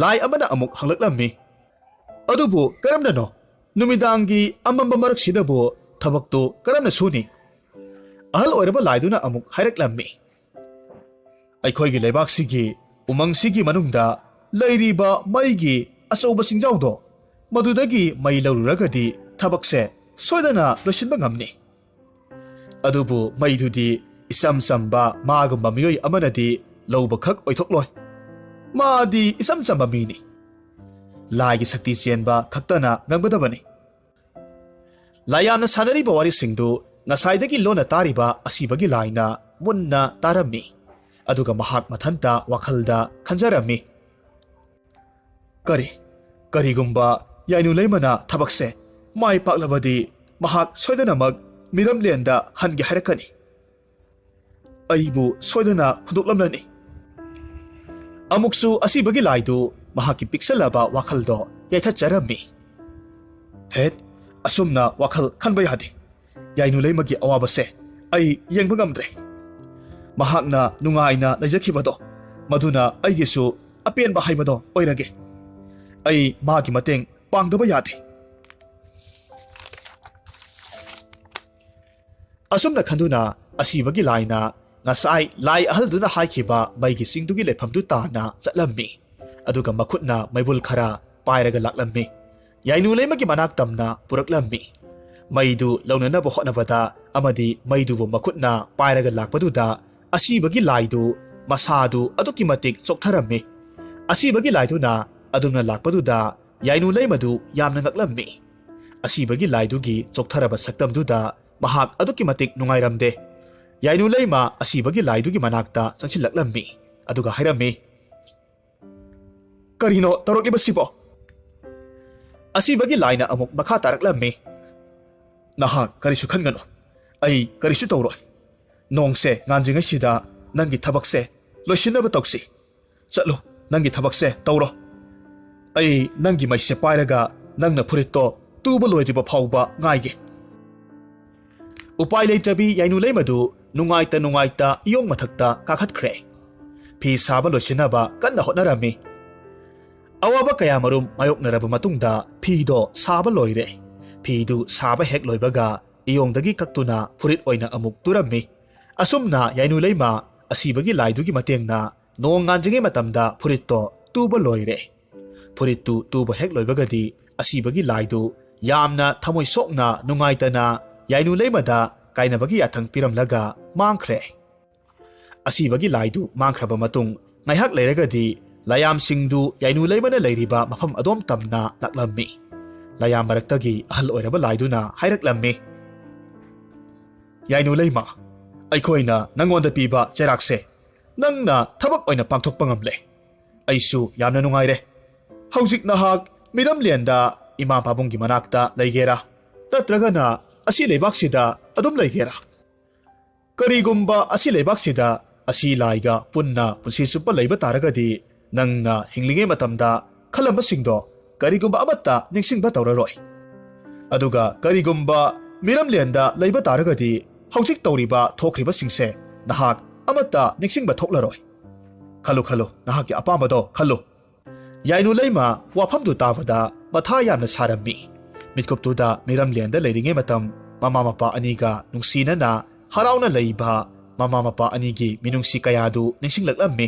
ꯂꯥꯏ ꯑꯃꯅ ꯑꯃꯨꯛ ꯍꯪꯂꯛꯂꯝꯃꯤ, "ꯑꯗꯨꯕꯨ ꯀꯔꯝꯅꯅꯣ? ꯅꯨꯃꯤꯗꯥꯡꯒꯤ ꯑꯃꯝꯕ ꯃꯔꯛꯁꯤꯗꯕꯨ ꯊꯕꯛꯇꯨ ꯀꯔꯝꯅ ꯁꯨꯅꯤ?" ꯑꯍꯜ ꯑꯣꯏꯔꯕ ꯂꯥꯏꯗꯨꯅ ꯑꯃꯨꯛ ꯍꯥꯏꯔꯛꯂꯝꯃꯤ, "ꯑꯩꯈꯣꯏꯒꯤ ꯂꯩꯕꯥꯛꯁꯤꯒꯤ ꯎꯃꯪꯁꯤꯒꯤ ꯃꯅꯨꯡꯗ ꯂꯩꯔꯤꯕ ꯃꯩꯒꯤ ꯑꯆꯧꯕ ꯆꯤꯡꯖꯥꯎꯗꯣ, ꯃꯗꯨꯗꯒꯤ ꯃꯩ ꯂꯧꯔꯨꯔꯒꯗꯤ ꯊꯕꯛꯁꯦ ꯁꯣꯏꯗꯅ ꯂꯣꯏꯁꯤꯟꯕ ꯉꯝꯅꯤ꯫ ꯑꯗꯨꯕꯨ ꯃꯩꯗꯨꯗꯤ ꯏꯆꯝ ꯆꯝꯕ ꯃꯥꯒꯨꯝꯕ ꯃꯤꯑꯣꯏ ꯑꯃꯅꯗꯤ ꯂꯧꯕꯈꯛ ꯑꯣꯏꯊꯣꯛꯂꯣꯏ꯫ ꯃꯥꯗꯤ ꯏꯆꯝ ꯆꯝꯕ ꯃꯤꯅꯤ꯫ ꯂꯥꯏꯒꯤ ꯁꯛꯇꯤ ꯆꯦꯟꯕ ꯈꯛꯇꯅ ꯉꯝꯒꯗꯕꯅꯤ"꯫ ꯂꯥꯏꯌꯥꯝꯅ ꯁꯥꯟꯅꯔꯤꯕ ꯋꯥꯔꯤꯁꯤꯡꯗꯨ ꯉꯁꯥꯏꯗꯒꯤ ꯂꯣꯟꯅ ꯇꯥꯔꯤꯕ ꯑꯁꯤꯕꯒꯤ ꯂꯥꯏꯅ ꯃꯨꯟꯅ ꯇꯥꯔꯝꯃꯤ꯫ ꯑꯗꯨꯒ ꯃꯍꯥꯛ ꯃꯊꯟꯇ ꯋꯥꯈꯜꯗ ꯈꯟꯖꯔꯝꯃꯤ, "ꯀꯔꯤ, ꯀꯔꯤꯒꯨꯝꯕ ꯌꯥꯏꯅꯨ ꯂꯩꯃꯅ ꯊꯕꯛꯁꯦ ꯃꯥꯏ ꯄꯥꯛꯂꯕꯗꯤ ꯃꯍꯥꯛ ꯁꯣꯏꯗꯅꯃꯛ ꯃꯤꯔꯝꯂꯦꯟꯗ ꯍꯟꯒꯦ ꯍꯥꯏꯔꯛꯀꯅꯤ꯫ ꯑꯩꯕꯨ ꯁꯣꯏꯗꯅ ꯍꯨꯟꯗꯣꯛꯂꯝꯂꯅꯤ"꯫ ꯑꯃꯨꯛꯁꯨ ꯑꯁꯤꯕꯒꯤ ꯂꯥꯏꯗꯨ ꯃꯍꯥꯛꯀꯤ ꯄꯤꯛꯁꯜꯂꯕ ꯋꯥꯈꯜꯗꯣ ꯌꯥꯏꯊꯠꯆꯔꯝꯃꯤ꯫ "ꯍꯦꯠ, ꯑꯁꯨꯝꯅ ꯋꯥꯈꯜ ꯈꯟꯕ ꯌꯥꯗꯦ꯫ ꯌꯥꯏꯅꯨ ꯂꯩꯃꯒꯤ ꯑꯋꯥꯕꯁꯦ ꯑꯩ ꯌꯦꯡꯕ ꯉꯝꯗ꯭ꯔꯦ꯫ ꯃꯍꯥꯛꯅ ꯅꯨꯡꯉꯥꯏꯅ ꯂꯩꯖꯈꯤꯕꯗꯣ, ꯃꯗꯨꯅ ꯑꯩꯒꯤꯁꯨ ꯑꯄꯦꯟꯕ ꯍꯥꯏꯕꯗꯣ ꯑꯣꯏꯔꯒꯦ꯫ ꯑꯩ ꯃꯥꯒꯤ ꯃꯇꯦꯡ ꯄꯥꯡꯗꯕ ꯌꯥꯗꯦ"꯫ ꯑꯁꯨꯝꯅ ꯈꯟꯗꯨꯅ ꯑꯁꯤꯕꯒꯤ ꯂꯥꯏꯅ ꯉꯁꯥꯏ ꯂꯥꯏ ꯑꯍꯜꯗꯨꯅ ꯍꯥꯏꯈꯤꯕ ꯃꯩꯒꯤ ꯆꯤꯡꯗꯨꯒꯤ ꯂꯩꯐꯝꯗꯨ ꯇꯥꯟꯅ ꯆꯠꯂꯝꯃꯤ꯫ ꯑꯗꯨꯒ ꯃꯈꯨꯠꯅ ꯃꯩꯕꯨꯜ ꯈꯔ ꯄꯥꯏꯔꯒ ꯂꯥꯛꯂꯝꯃꯤ꯫ ꯌꯥꯏꯅꯨ ꯂꯩꯃꯒꯤ ꯃꯅꯥꯛ ꯇꯝꯅ ꯄꯨꯔꯛꯂꯝꯃꯤ꯫ ꯃꯩꯗꯨ ꯂꯧꯅꯅꯕ ꯍꯣꯠꯅꯕꯗ ꯑꯃꯗꯤ ꯃꯩꯗꯨꯕꯨ ꯃꯈꯨꯠꯅ ꯄꯥꯏꯔꯒ ꯂꯥꯛꯄꯗꯨꯗ ꯑꯁꯤꯕꯒꯤ ꯂꯥꯏꯗꯨ ꯃꯁꯥꯗꯨ ꯑꯗꯨꯛꯀꯤ ꯃꯇꯤꯛ ꯆꯣꯛꯊꯔꯝꯃꯤ꯫ ꯑꯁꯤꯕꯒꯤ ꯂꯥꯏꯗꯨꯅ ꯑꯗꯨꯝꯅ ꯂꯥꯛꯄꯗꯨꯗ ꯌꯥꯏꯅꯨ ꯂꯩꯃꯗꯨ ꯌꯥꯝꯅ ꯉꯛꯂꯝꯃꯤ꯫ ꯑꯁꯤꯕꯒꯤ ꯂꯥꯏꯗꯨꯒꯤ ꯆꯣꯛꯊꯔꯕ ꯁꯛꯇꯝꯗꯨꯗ ꯃꯍꯥꯛ ꯑꯗꯨꯛꯀꯤ ꯃꯇꯤꯛ ꯅꯨꯡꯉꯥꯏꯔꯝꯗꯦ꯫ ꯌꯥꯏꯅꯨ ꯂꯩꯃ ꯑꯁꯤꯕꯒꯤ ꯂꯥꯏꯗꯨꯒꯤ ꯃꯅꯥꯛꯇ ꯆꯪꯁꯤꯜꯂꯛꯂꯝꯃꯤ꯫ ꯑꯗꯨꯒ ꯍꯥꯏꯔꯝꯃꯤ, "ꯀꯔꯤꯅꯣ ꯇꯧꯔꯛꯂꯤꯕꯁꯤꯕꯣ?" ꯑꯁꯤꯕꯒꯤ ꯂꯥꯏꯅ ꯑꯃꯨꯛ ꯃꯈꯥ ꯇꯥꯔꯛꯂꯝꯃꯤ, "ꯅꯍꯥꯛ ꯀꯔꯤꯁꯨ ꯈꯟꯒꯅꯨ꯫ ꯑꯩ ꯀꯔꯤꯁꯨ ꯇꯧꯔꯣꯏ꯫ ꯅꯣꯡꯁꯦ ꯉꯥꯟꯗ꯭ꯔꯤꯉꯩꯁꯤꯗ ꯅꯪꯒꯤ ꯊꯕꯛꯁꯦ ꯂꯣꯏꯁꯤꯟꯅꯕ ꯇꯧꯁꯤ꯫ "ꯆꯠꯂꯣ, ꯅꯪꯒꯤ ꯊꯕꯛꯁꯦ ꯇꯧꯔꯣ꯫ ꯑꯩ ꯅꯪꯒꯤ ꯃꯩꯁꯦ ꯄꯥꯏꯔꯒ ꯅꯪꯅ ꯐꯨꯔꯤꯠꯇꯣ ꯇꯨꯕ ꯂꯣꯏꯗ꯭ꯔꯤꯕ ꯐꯥꯎꯕ ꯉꯥꯏꯒꯦ"꯫ ꯎꯄꯥꯏ ꯂꯩꯇ꯭ꯔꯕꯤ ꯌꯥꯏꯅꯨ ꯂꯩꯃꯗꯨ ꯅꯨꯡꯉꯥꯏꯇ ꯅꯨꯡꯉꯥꯏꯇ ꯏꯌꯣꯡ ꯃꯊꯛꯇ ꯀꯥꯈꯠꯈ꯭ꯔꯦ꯫ ꯐꯤ ꯁꯥꯕ ꯂꯣꯏꯁꯤꯟꯅꯕ ꯀꯟꯅ ꯍꯣꯠꯅꯔꯝꯃꯤ꯫ ꯑꯋꯥꯕ ꯀꯌꯥꯃꯔꯨꯝ ꯃꯥꯌꯣꯛꯅꯔꯕ ꯃꯇꯨꯡꯗ ꯐꯤꯗꯣ ꯁꯥꯕ ꯂꯣꯏꯔꯦ꯫ ꯐꯤꯗꯨ ꯁꯥꯕ ꯍꯦꯛ ꯂꯣꯏꯕꯒ ꯏꯌꯣꯡꯗꯒꯤ ꯀꯛꯇꯨꯅ ꯐꯨꯔꯤꯠ ꯑꯣꯏꯅ ꯑꯃꯨꯛ ꯇꯨꯔꯝꯃꯤ꯫ ꯑꯁꯨꯝꯅ ꯌꯥꯏꯅꯨ ꯂꯩꯃ ꯑꯁꯤꯕꯒꯤ ꯂꯥꯏꯗꯨꯒꯤ ꯃꯇꯦꯡꯅ ꯅꯣꯡ ꯉꯥꯟꯗ꯭ꯔꯤꯉꯩ ꯃꯇꯝꯗ ꯐꯨꯔꯤꯠꯇꯣ ꯇꯨꯕ ꯂꯣꯏꯔꯦ꯫ ꯐꯨꯔꯤꯠꯇꯨ ꯇꯨꯕ ꯍꯦꯛ ꯂꯣꯏꯕꯒꯗꯤ ꯑꯁꯤꯕꯒꯤ ꯂꯥꯏꯗꯨ ꯌꯥꯝꯅ ꯊꯃꯣꯏ ꯁꯣꯛꯅ ꯅꯨꯡꯉꯥꯏꯇꯅ ꯌꯥꯏꯅꯨ ꯂꯩꯃꯗ ꯀꯥꯏꯅꯕꯒꯤ ꯌꯥꯊꯪ ꯄꯤꯔꯝꯂꯒ ꯃꯥꯡꯈ꯭ꯔꯦ꯫ ꯑꯁꯤꯕꯒꯤ ꯂꯥꯏꯗꯨ ꯃꯥꯡꯈ꯭ꯔꯕ ꯃꯇꯨꯡ ꯉꯥꯏꯍꯥꯛ ꯂꯩꯔꯒꯗꯤ ꯂꯥꯌꯥꯝꯁꯤꯡꯗꯨ ꯌꯥꯏꯅꯨ ꯂꯩꯃꯅ ꯂꯩꯔꯤꯕ ꯃꯐꯝ ꯑꯗꯣꯝ ꯇꯝꯅ ꯂꯥꯛꯂꯝꯃꯤ꯫ ꯂꯥꯌꯥꯝ ꯃꯔꯛꯇꯒꯤ ꯑꯍꯜ ꯑꯣꯏꯔꯕ ꯂꯥꯏꯗꯨꯅ ꯍꯥꯏꯔꯛꯂꯝꯃꯤ, "ꯌꯥꯏꯅꯨ ꯂꯩꯃ, ꯑꯩꯈꯣꯏꯅ ꯅꯪꯉꯣꯟꯗ ꯄꯤꯕ ꯆꯩꯔꯥꯛꯁꯦ ꯅꯪꯅ ꯊꯕꯛ ꯑꯣꯏꯅ ꯄꯥꯡꯊꯣꯛꯄ ꯉꯝꯂꯦ꯫ ꯑꯩꯁꯨ ꯌꯥꯝꯅ ꯅꯨꯡꯉꯥꯏꯔꯦ꯫ ꯍꯧꯖꯤꯛ ꯅꯍꯥꯛ ꯃꯤꯔꯝꯂꯦꯟꯗ ꯏꯃꯥ ꯄꯥꯕꯨꯡꯒꯤ ꯃꯅꯥꯛꯇ ꯂꯩꯒꯦꯔꯥ, ꯅꯠꯇ꯭ꯔꯒꯅ ꯑꯁꯤ ꯂꯩꯕꯥꯛꯁꯤꯗ ꯑꯗꯨꯝ ꯂꯩꯒꯦꯔꯥ? ꯀꯔꯤꯒꯨꯝꯕ ꯑꯁꯤ ꯂꯩꯕꯥꯛꯁꯤꯗ ꯑꯁꯤ ꯂꯥꯏꯒ ꯄꯨꯟꯅ ꯄꯨꯟꯁꯤ ꯆꯨꯞꯄ ꯂꯩꯕ ꯇꯥꯔꯒꯗꯤ, ꯅꯪꯅ ꯍꯤꯡꯂꯤꯉꯩ ꯃꯇꯝꯗ ꯈꯜꯂꯝꯕꯁꯤꯡꯗꯣ ꯀꯔꯤꯒꯨꯝꯕ ꯑꯃꯠꯇ ꯅꯤꯡꯁꯤꯡꯕ ꯇꯧꯔꯔꯣꯏ꯫ ꯑꯗꯨꯒ ꯀꯔꯤꯒꯨꯝꯕ ꯃꯤꯔꯝꯂꯦꯟꯗ ꯂꯩꯕ ꯇꯥꯔꯒꯗꯤ, ꯍꯧꯖꯤꯛ ꯇꯧꯔꯤꯕ ꯊꯣꯛꯈ꯭ꯔꯤꯕꯁꯤꯡꯁꯦ ꯅꯍꯥꯛ ꯑꯃꯠꯇ ꯅꯤꯡꯁꯤꯡꯕ ꯊꯣꯛꯂꯔꯣꯏ꯫ ꯈꯜꯂꯨ, ꯈꯜꯂꯨ, ꯅꯍꯥꯛꯀꯤ ꯑꯄꯥꯝꯕꯗꯣ ꯈꯜꯂꯨ"꯫ ꯌꯥꯏꯅꯨ ꯂꯩꯃ ꯋꯥꯐꯝꯗꯨ ꯇꯥꯕꯗ ꯃꯊꯥ ꯌꯥꯝꯅ ꯁꯥꯔꯝꯃꯤ꯫ ꯃꯤꯠꯀꯨꯞꯇꯨꯗ ꯃꯤꯔꯝꯂꯦꯟꯗ ꯂꯩꯔꯤꯉꯩ ꯃꯇꯝ ꯃꯃꯥ ꯃꯄꯥ ꯑꯅꯤꯒ ꯅꯨꯡꯁꯤꯅꯅ ꯍꯔꯥꯎꯅ ꯂꯩꯕ ꯃꯃꯥ ꯃꯄꯥ ꯑꯅꯤꯒꯤ ꯃꯤꯅꯨꯡꯁꯤ ꯀꯌꯥꯗꯨ ꯅꯤꯡꯁꯤꯡꯂꯛꯂꯝꯃꯤ꯫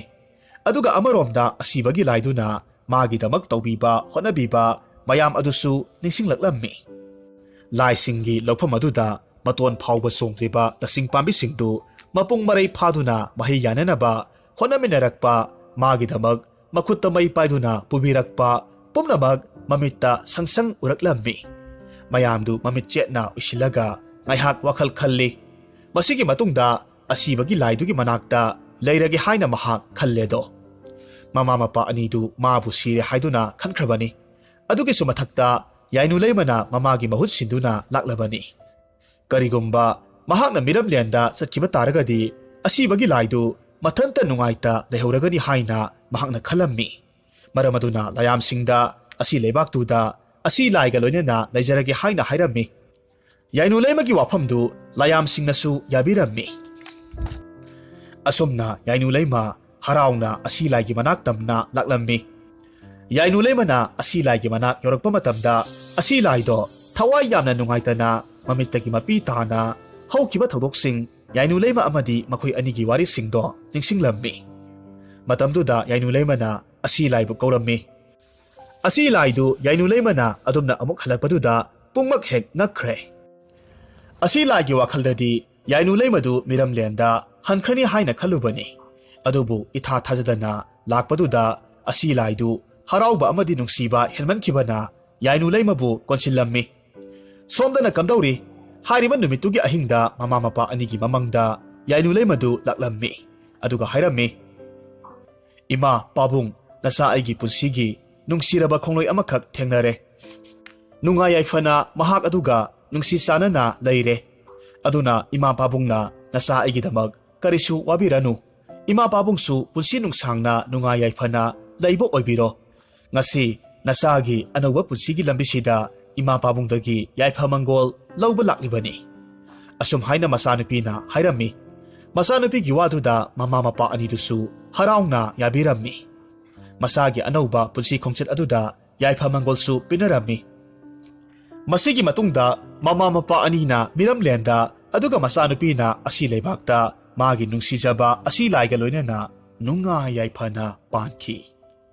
ꯑꯗꯨꯒ ꯑꯃꯔꯣꯝꯗ ꯑꯁꯤꯕꯒꯤ ꯂꯥꯏꯗꯨꯅ ꯃꯥꯒꯤꯗꯃꯛ ꯇꯧꯕꯤꯕ ꯍꯣꯠꯅꯕꯤꯕ ꯃꯌꯥꯝ ꯑꯗꯨꯁꯨ ꯅꯤꯡꯁꯤꯡꯂꯛꯂꯝꯃꯤ꯫ ꯂꯥꯏꯁꯤꯡꯒꯤ ꯂꯧꯐꯝ ꯑꯗꯨꯗ ꯃꯇꯣꯟ ꯐꯥꯎꯕ ꯆꯣꯡꯗ꯭ꯔꯤꯕ ꯂꯁꯤꯡ ꯄꯥꯝꯕꯤꯁꯤꯡꯗꯨ ꯃꯄꯨꯡ ꯃꯔꯩ ꯐꯥꯗꯨꯅ ꯃꯍꯩ ꯌꯥꯅꯅꯕ ꯍꯣꯠꯅꯃꯤꯟꯅꯔꯛꯄ, ꯃꯥꯒꯤꯗꯃꯛ ꯃꯈꯨꯠꯇ ꯃꯩ ꯄꯥꯏꯗꯨꯅ ꯄꯨꯕꯤꯔꯛꯄ ꯄꯨꯝꯅꯃꯛ ꯃꯃꯤꯠꯇ ꯁꯪꯁꯪ ꯎꯔꯛꯂꯝꯃꯤ꯫ ꯃꯌꯥꯝꯗꯨ ꯃꯃꯤꯠ ꯆꯦꯠꯅ ꯎꯏꯁꯤꯜꯂꯒ ꯉꯥꯏꯍꯥꯛ ꯋꯥꯈꯜ ꯈꯜꯂꯤ꯫ ꯃꯁꯤꯒꯤ ꯃꯇꯨꯡꯗ ꯑꯁꯤꯕꯒꯤ ꯂꯥꯏꯗꯨꯒꯤ ꯃꯅꯥꯛꯇ ꯂꯩꯔꯒꯦ ꯍꯥꯏꯅ ꯃꯍꯥꯛ ꯈꯜꯂꯦꯗꯣ꯫ ꯃꯃꯥ ꯃꯄꯥ ꯑꯅꯤꯗꯨ ꯃꯥꯕꯨ ꯁꯤꯔꯦ ꯍꯥꯏꯗꯨꯅ ꯈꯟꯈ꯭ꯔꯕꯅꯤ꯫ ꯑꯗꯨꯒꯤꯁꯨ ꯃꯊꯛꯇ ꯌꯥꯏꯅꯨ ꯂꯩꯃꯅ ꯃꯃꯥꯒꯤ ꯃꯍꯨꯠ ꯁꯤꯟꯗꯨꯅ ꯂꯥꯛꯂꯕꯅꯤ꯫ ꯀꯔꯤꯒꯨꯝꯕ ꯃꯍꯥꯛꯅ ꯃꯤꯔꯝꯂꯦꯟꯗ ꯆꯠꯈꯤꯕ ꯇꯥꯔꯒꯗꯤ, ꯑꯁꯤꯕꯒꯤ ꯂꯥꯏꯗꯨ ꯃꯊꯟꯇ ꯅꯨꯡꯉꯥꯏꯇ ꯂꯩꯍꯧꯔꯒꯅꯤ ꯍꯥꯏꯅ ꯃꯍꯥꯛꯅ ꯈꯜꯂꯝꯃꯤ꯫ ꯃꯔꯝ ꯑꯗꯨꯅ ꯂꯥꯌꯥꯝꯁꯤꯡꯗ ꯑꯁꯤ ꯂꯩꯕꯥꯛꯇꯨꯗ ꯑꯁꯤ ꯂꯥꯏꯒ ꯂꯣꯏꯅꯅ ꯂꯩꯖꯔꯒꯦ ꯍꯥꯏꯅ ꯍꯥꯏꯔꯝꯃꯤ꯫ ꯌꯥꯏꯅꯨ ꯂꯩꯃꯒꯤ ꯋꯥꯐꯝꯗꯨ ꯂꯥꯌꯥꯝꯁꯤꯡꯅꯁꯨ ꯌꯥꯕꯤꯔꯝꯃꯤ꯫ ꯑꯁꯨꯝꯅ ꯌꯥꯏꯅꯨ ꯂꯩꯃ ꯍꯔꯥꯎꯅ ꯑꯁꯤ ꯂꯥꯏꯒꯤ ꯃꯅꯥꯛ ꯇꯝꯅ ꯂꯥꯛꯂꯝꯃꯤ꯫ ꯌꯥꯏꯅꯨ ꯂꯩꯃꯅ ꯑꯁꯤ ꯂꯥꯏꯒꯤ ꯃꯅꯥꯛ ꯌꯧꯔꯛꯄ ꯃꯇꯝꯗ ꯑꯁꯤ ꯂꯥꯏꯗꯣ ꯊꯋꯥꯏ ꯌꯥꯝꯅ ꯅꯨꯡꯉꯥꯏꯇꯅ ꯃꯃꯤꯠꯇꯒꯤ ꯃꯄꯤ ꯇꯥꯅ ꯍꯧꯈꯤꯕ ꯊꯧꯗꯣꯛꯁꯤꯡ, ꯌꯥꯏꯅꯨ ꯂꯩꯃ ꯑꯃꯗꯤ ꯃꯈꯣꯏ ꯑꯅꯤꯒꯤ ꯋꯥꯔꯤꯁꯤꯡꯗꯣ ꯅꯤꯡꯁꯤꯡꯂꯝꯃꯤ꯫ ꯃꯇꯝꯗꯨꯗ ꯌꯥꯏꯅꯨ ꯂꯩꯃꯅ ꯑꯁꯤ ꯂꯥꯏꯕꯨ ꯀꯧꯔꯝꯃꯤ꯫ ꯑꯁꯤ ꯂꯥꯏꯗꯨ ꯌꯥꯏꯅꯨ ꯂꯩꯃꯅ ꯑꯗꯨꯝꯅ ꯑꯃꯨꯛ ꯍꯜꯂꯛꯄꯗꯨꯗ ꯄꯨꯝꯃꯛ ꯍꯦꯛ ꯉꯛꯈ꯭ꯔꯦ꯫ ꯑꯁꯤ ꯂꯥꯏꯒꯤ ꯋꯥꯈꯜꯗꯗꯤ ꯌꯥꯏꯅꯨ ꯂꯩꯃꯗꯨ ꯃꯤꯔꯝꯂꯦꯟꯗ ꯍꯟꯈ꯭ꯔꯅꯤ ꯍꯥꯏꯅ ꯈꯜꯂꯨꯕꯅꯤ꯫ ꯑꯗꯨꯕꯨ ꯏꯊꯥ ꯊꯥꯖꯗꯅ ꯂꯥꯛꯄꯗꯨꯗ ꯑꯁꯤ ꯂꯥꯏꯗꯨ ꯍꯔꯥꯎꯕ ꯑꯃꯗꯤ ꯅꯨꯡꯁꯤꯕ ꯍꯦꯟꯃꯟꯈꯤꯕꯅ ꯌꯥꯏꯅꯨ ꯂꯩꯃꯕꯨ ꯀꯣꯟꯁꯤꯜꯂꯝꯃꯤ꯫ ꯁꯣꯝꯗꯅ ꯀꯝꯗꯧꯔꯤ? ꯍꯥꯏꯔꯤꯕ ꯅꯨꯃꯤꯠꯇꯨꯒꯤ ꯑꯍꯤꯡꯗ ꯃꯃꯥ ꯃꯄꯥ ꯑꯅꯤꯒꯤ ꯃꯃꯪꯗ ꯌꯥꯏꯅꯨ ꯂꯩꯃꯗꯨ ꯂꯥꯛꯂꯝꯃꯤ꯫ ꯑꯗꯨꯒ ꯍꯥꯏꯔꯝꯃꯤ, "ꯏꯃꯥ ꯄꯥꯕꯨꯡ, ꯅꯆꯥ ꯑꯩꯒꯤ ꯄꯨꯟꯁꯤꯒꯤ ꯅꯨꯡꯁꯤꯔꯕ ꯈꯣꯡꯂꯣꯏ ꯑꯃꯈꯛ ꯊꯦꯡꯅꯔꯦ꯫ ꯅꯨꯡꯉꯥꯏ ꯌꯥꯏꯐꯅ ꯃꯍꯥꯛ ꯑꯗꯨꯒ ꯅꯨꯡꯁꯤ ꯆꯥꯟꯅꯅ ꯂꯩꯔꯦ꯫ ꯑꯗꯨꯅ ꯏꯃꯥ ꯄꯥꯕꯨꯡꯅ ꯅꯆꯥ ꯑꯩꯒꯤꯗꯃꯛ ꯀꯔꯤꯁꯨ ꯋꯥꯕꯤꯔꯅꯨ꯫ ꯏꯃꯥ ꯄꯥꯕꯨꯡꯁꯨ ꯄꯨꯟꯁꯤ ꯅꯨꯡꯁꯥꯡꯅ ꯅꯨꯡꯉꯥꯏ ꯌꯥꯏꯐꯅ ꯂꯩꯕ ꯑꯣꯏꯕꯤꯔꯣ꯫ ꯉꯁꯤ ꯅꯆꯥꯒꯤ ꯑꯅꯧꯕ ꯄꯨꯟꯁꯤꯒꯤ ꯂꯝꯕꯤꯁꯤꯗ ꯏꯃꯥ ꯄꯥꯕꯨꯡꯗꯒꯤ ꯌꯥꯏꯐ ꯃꯪꯒꯣꯜ ꯂꯧꯕ ꯂꯥꯛꯂꯤꯕꯅꯤ"꯫ ꯑꯁꯨꯝ ꯍꯥꯏꯅ ꯃꯆꯥꯅꯨꯄꯤꯅ ꯍꯥꯏꯔꯝꯃꯤ꯫ ꯃꯆꯥꯅꯨꯄꯤꯒꯤ ꯋꯥꯗꯨꯗ ꯃꯃꯥ ꯃꯄꯥ ꯑꯅꯤꯗꯨꯁꯨ ꯍꯔꯥꯎꯅ ꯌꯥꯕꯤꯔꯝꯃꯤ꯫ ꯃꯆꯥꯒꯤ ꯑꯅꯧꯕ ꯄꯨꯟꯁꯤ ꯈꯣꯡꯆꯠ ꯑꯗꯨꯗ ꯌꯥꯏꯐ ꯃꯪꯒꯣꯜꯁꯨ ꯄꯤꯅꯔꯝꯃꯤ꯫ ꯃꯁꯤꯒꯤ ꯃꯇꯨꯡꯗ ꯃꯃꯥ ꯃꯄꯥ ꯑꯅꯤꯅ ꯃꯤꯔꯝꯂꯦꯟꯗ, ꯑꯗꯨꯒ ꯃꯆꯥꯅꯨꯄꯤꯅ ꯑꯁꯤ ꯂꯩꯕꯥꯛꯇ ꯃꯥꯒꯤ ꯅꯨꯡꯁꯤꯖꯕ ꯑꯁꯤ ꯂꯥꯏꯒ ꯂꯣꯏꯅꯅ ꯅꯨꯡꯉꯥꯏ ꯌꯥꯏꯐꯅ ꯄꯥꯟꯈꯤ꯫